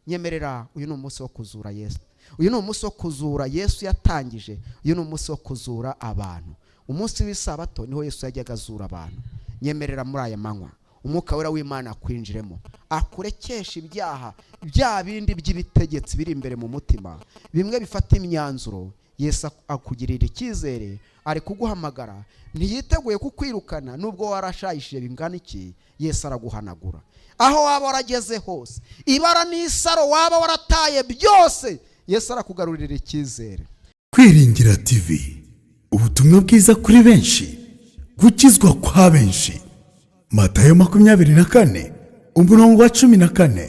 Nyemerera, uyu ni umunsi wo kuzura Yesu. Uyu ni umunsi wo kuzura Yesu yatangije. Uyu ni umunsi wo kuzura abantu. Umunsi w'isabato niho Yesu yajyaga azura abantu. Nyemerera muri aya manywa Umwuka Wera w'Imana akwinjiremo, akurekesha ibyaha bya bindi by'ibitegetsi biri imbere mu mutima, bimwe bifata imyanzuro. Yesu akugirira icyizere, ari kuguhamagara, ntiyiteguye kukwirukana. Nubwo warashayishije bingana iki, Yesu araguhanagura. Aho waba warageze hose, ibara n'isaro waba warataye byose, Yesu arakugarurira icyizere. Kwiringira TV, ubutumwa bwiza kuri benshi, gukizwa kwa benshi. Matayo 24 umurongo wa 14.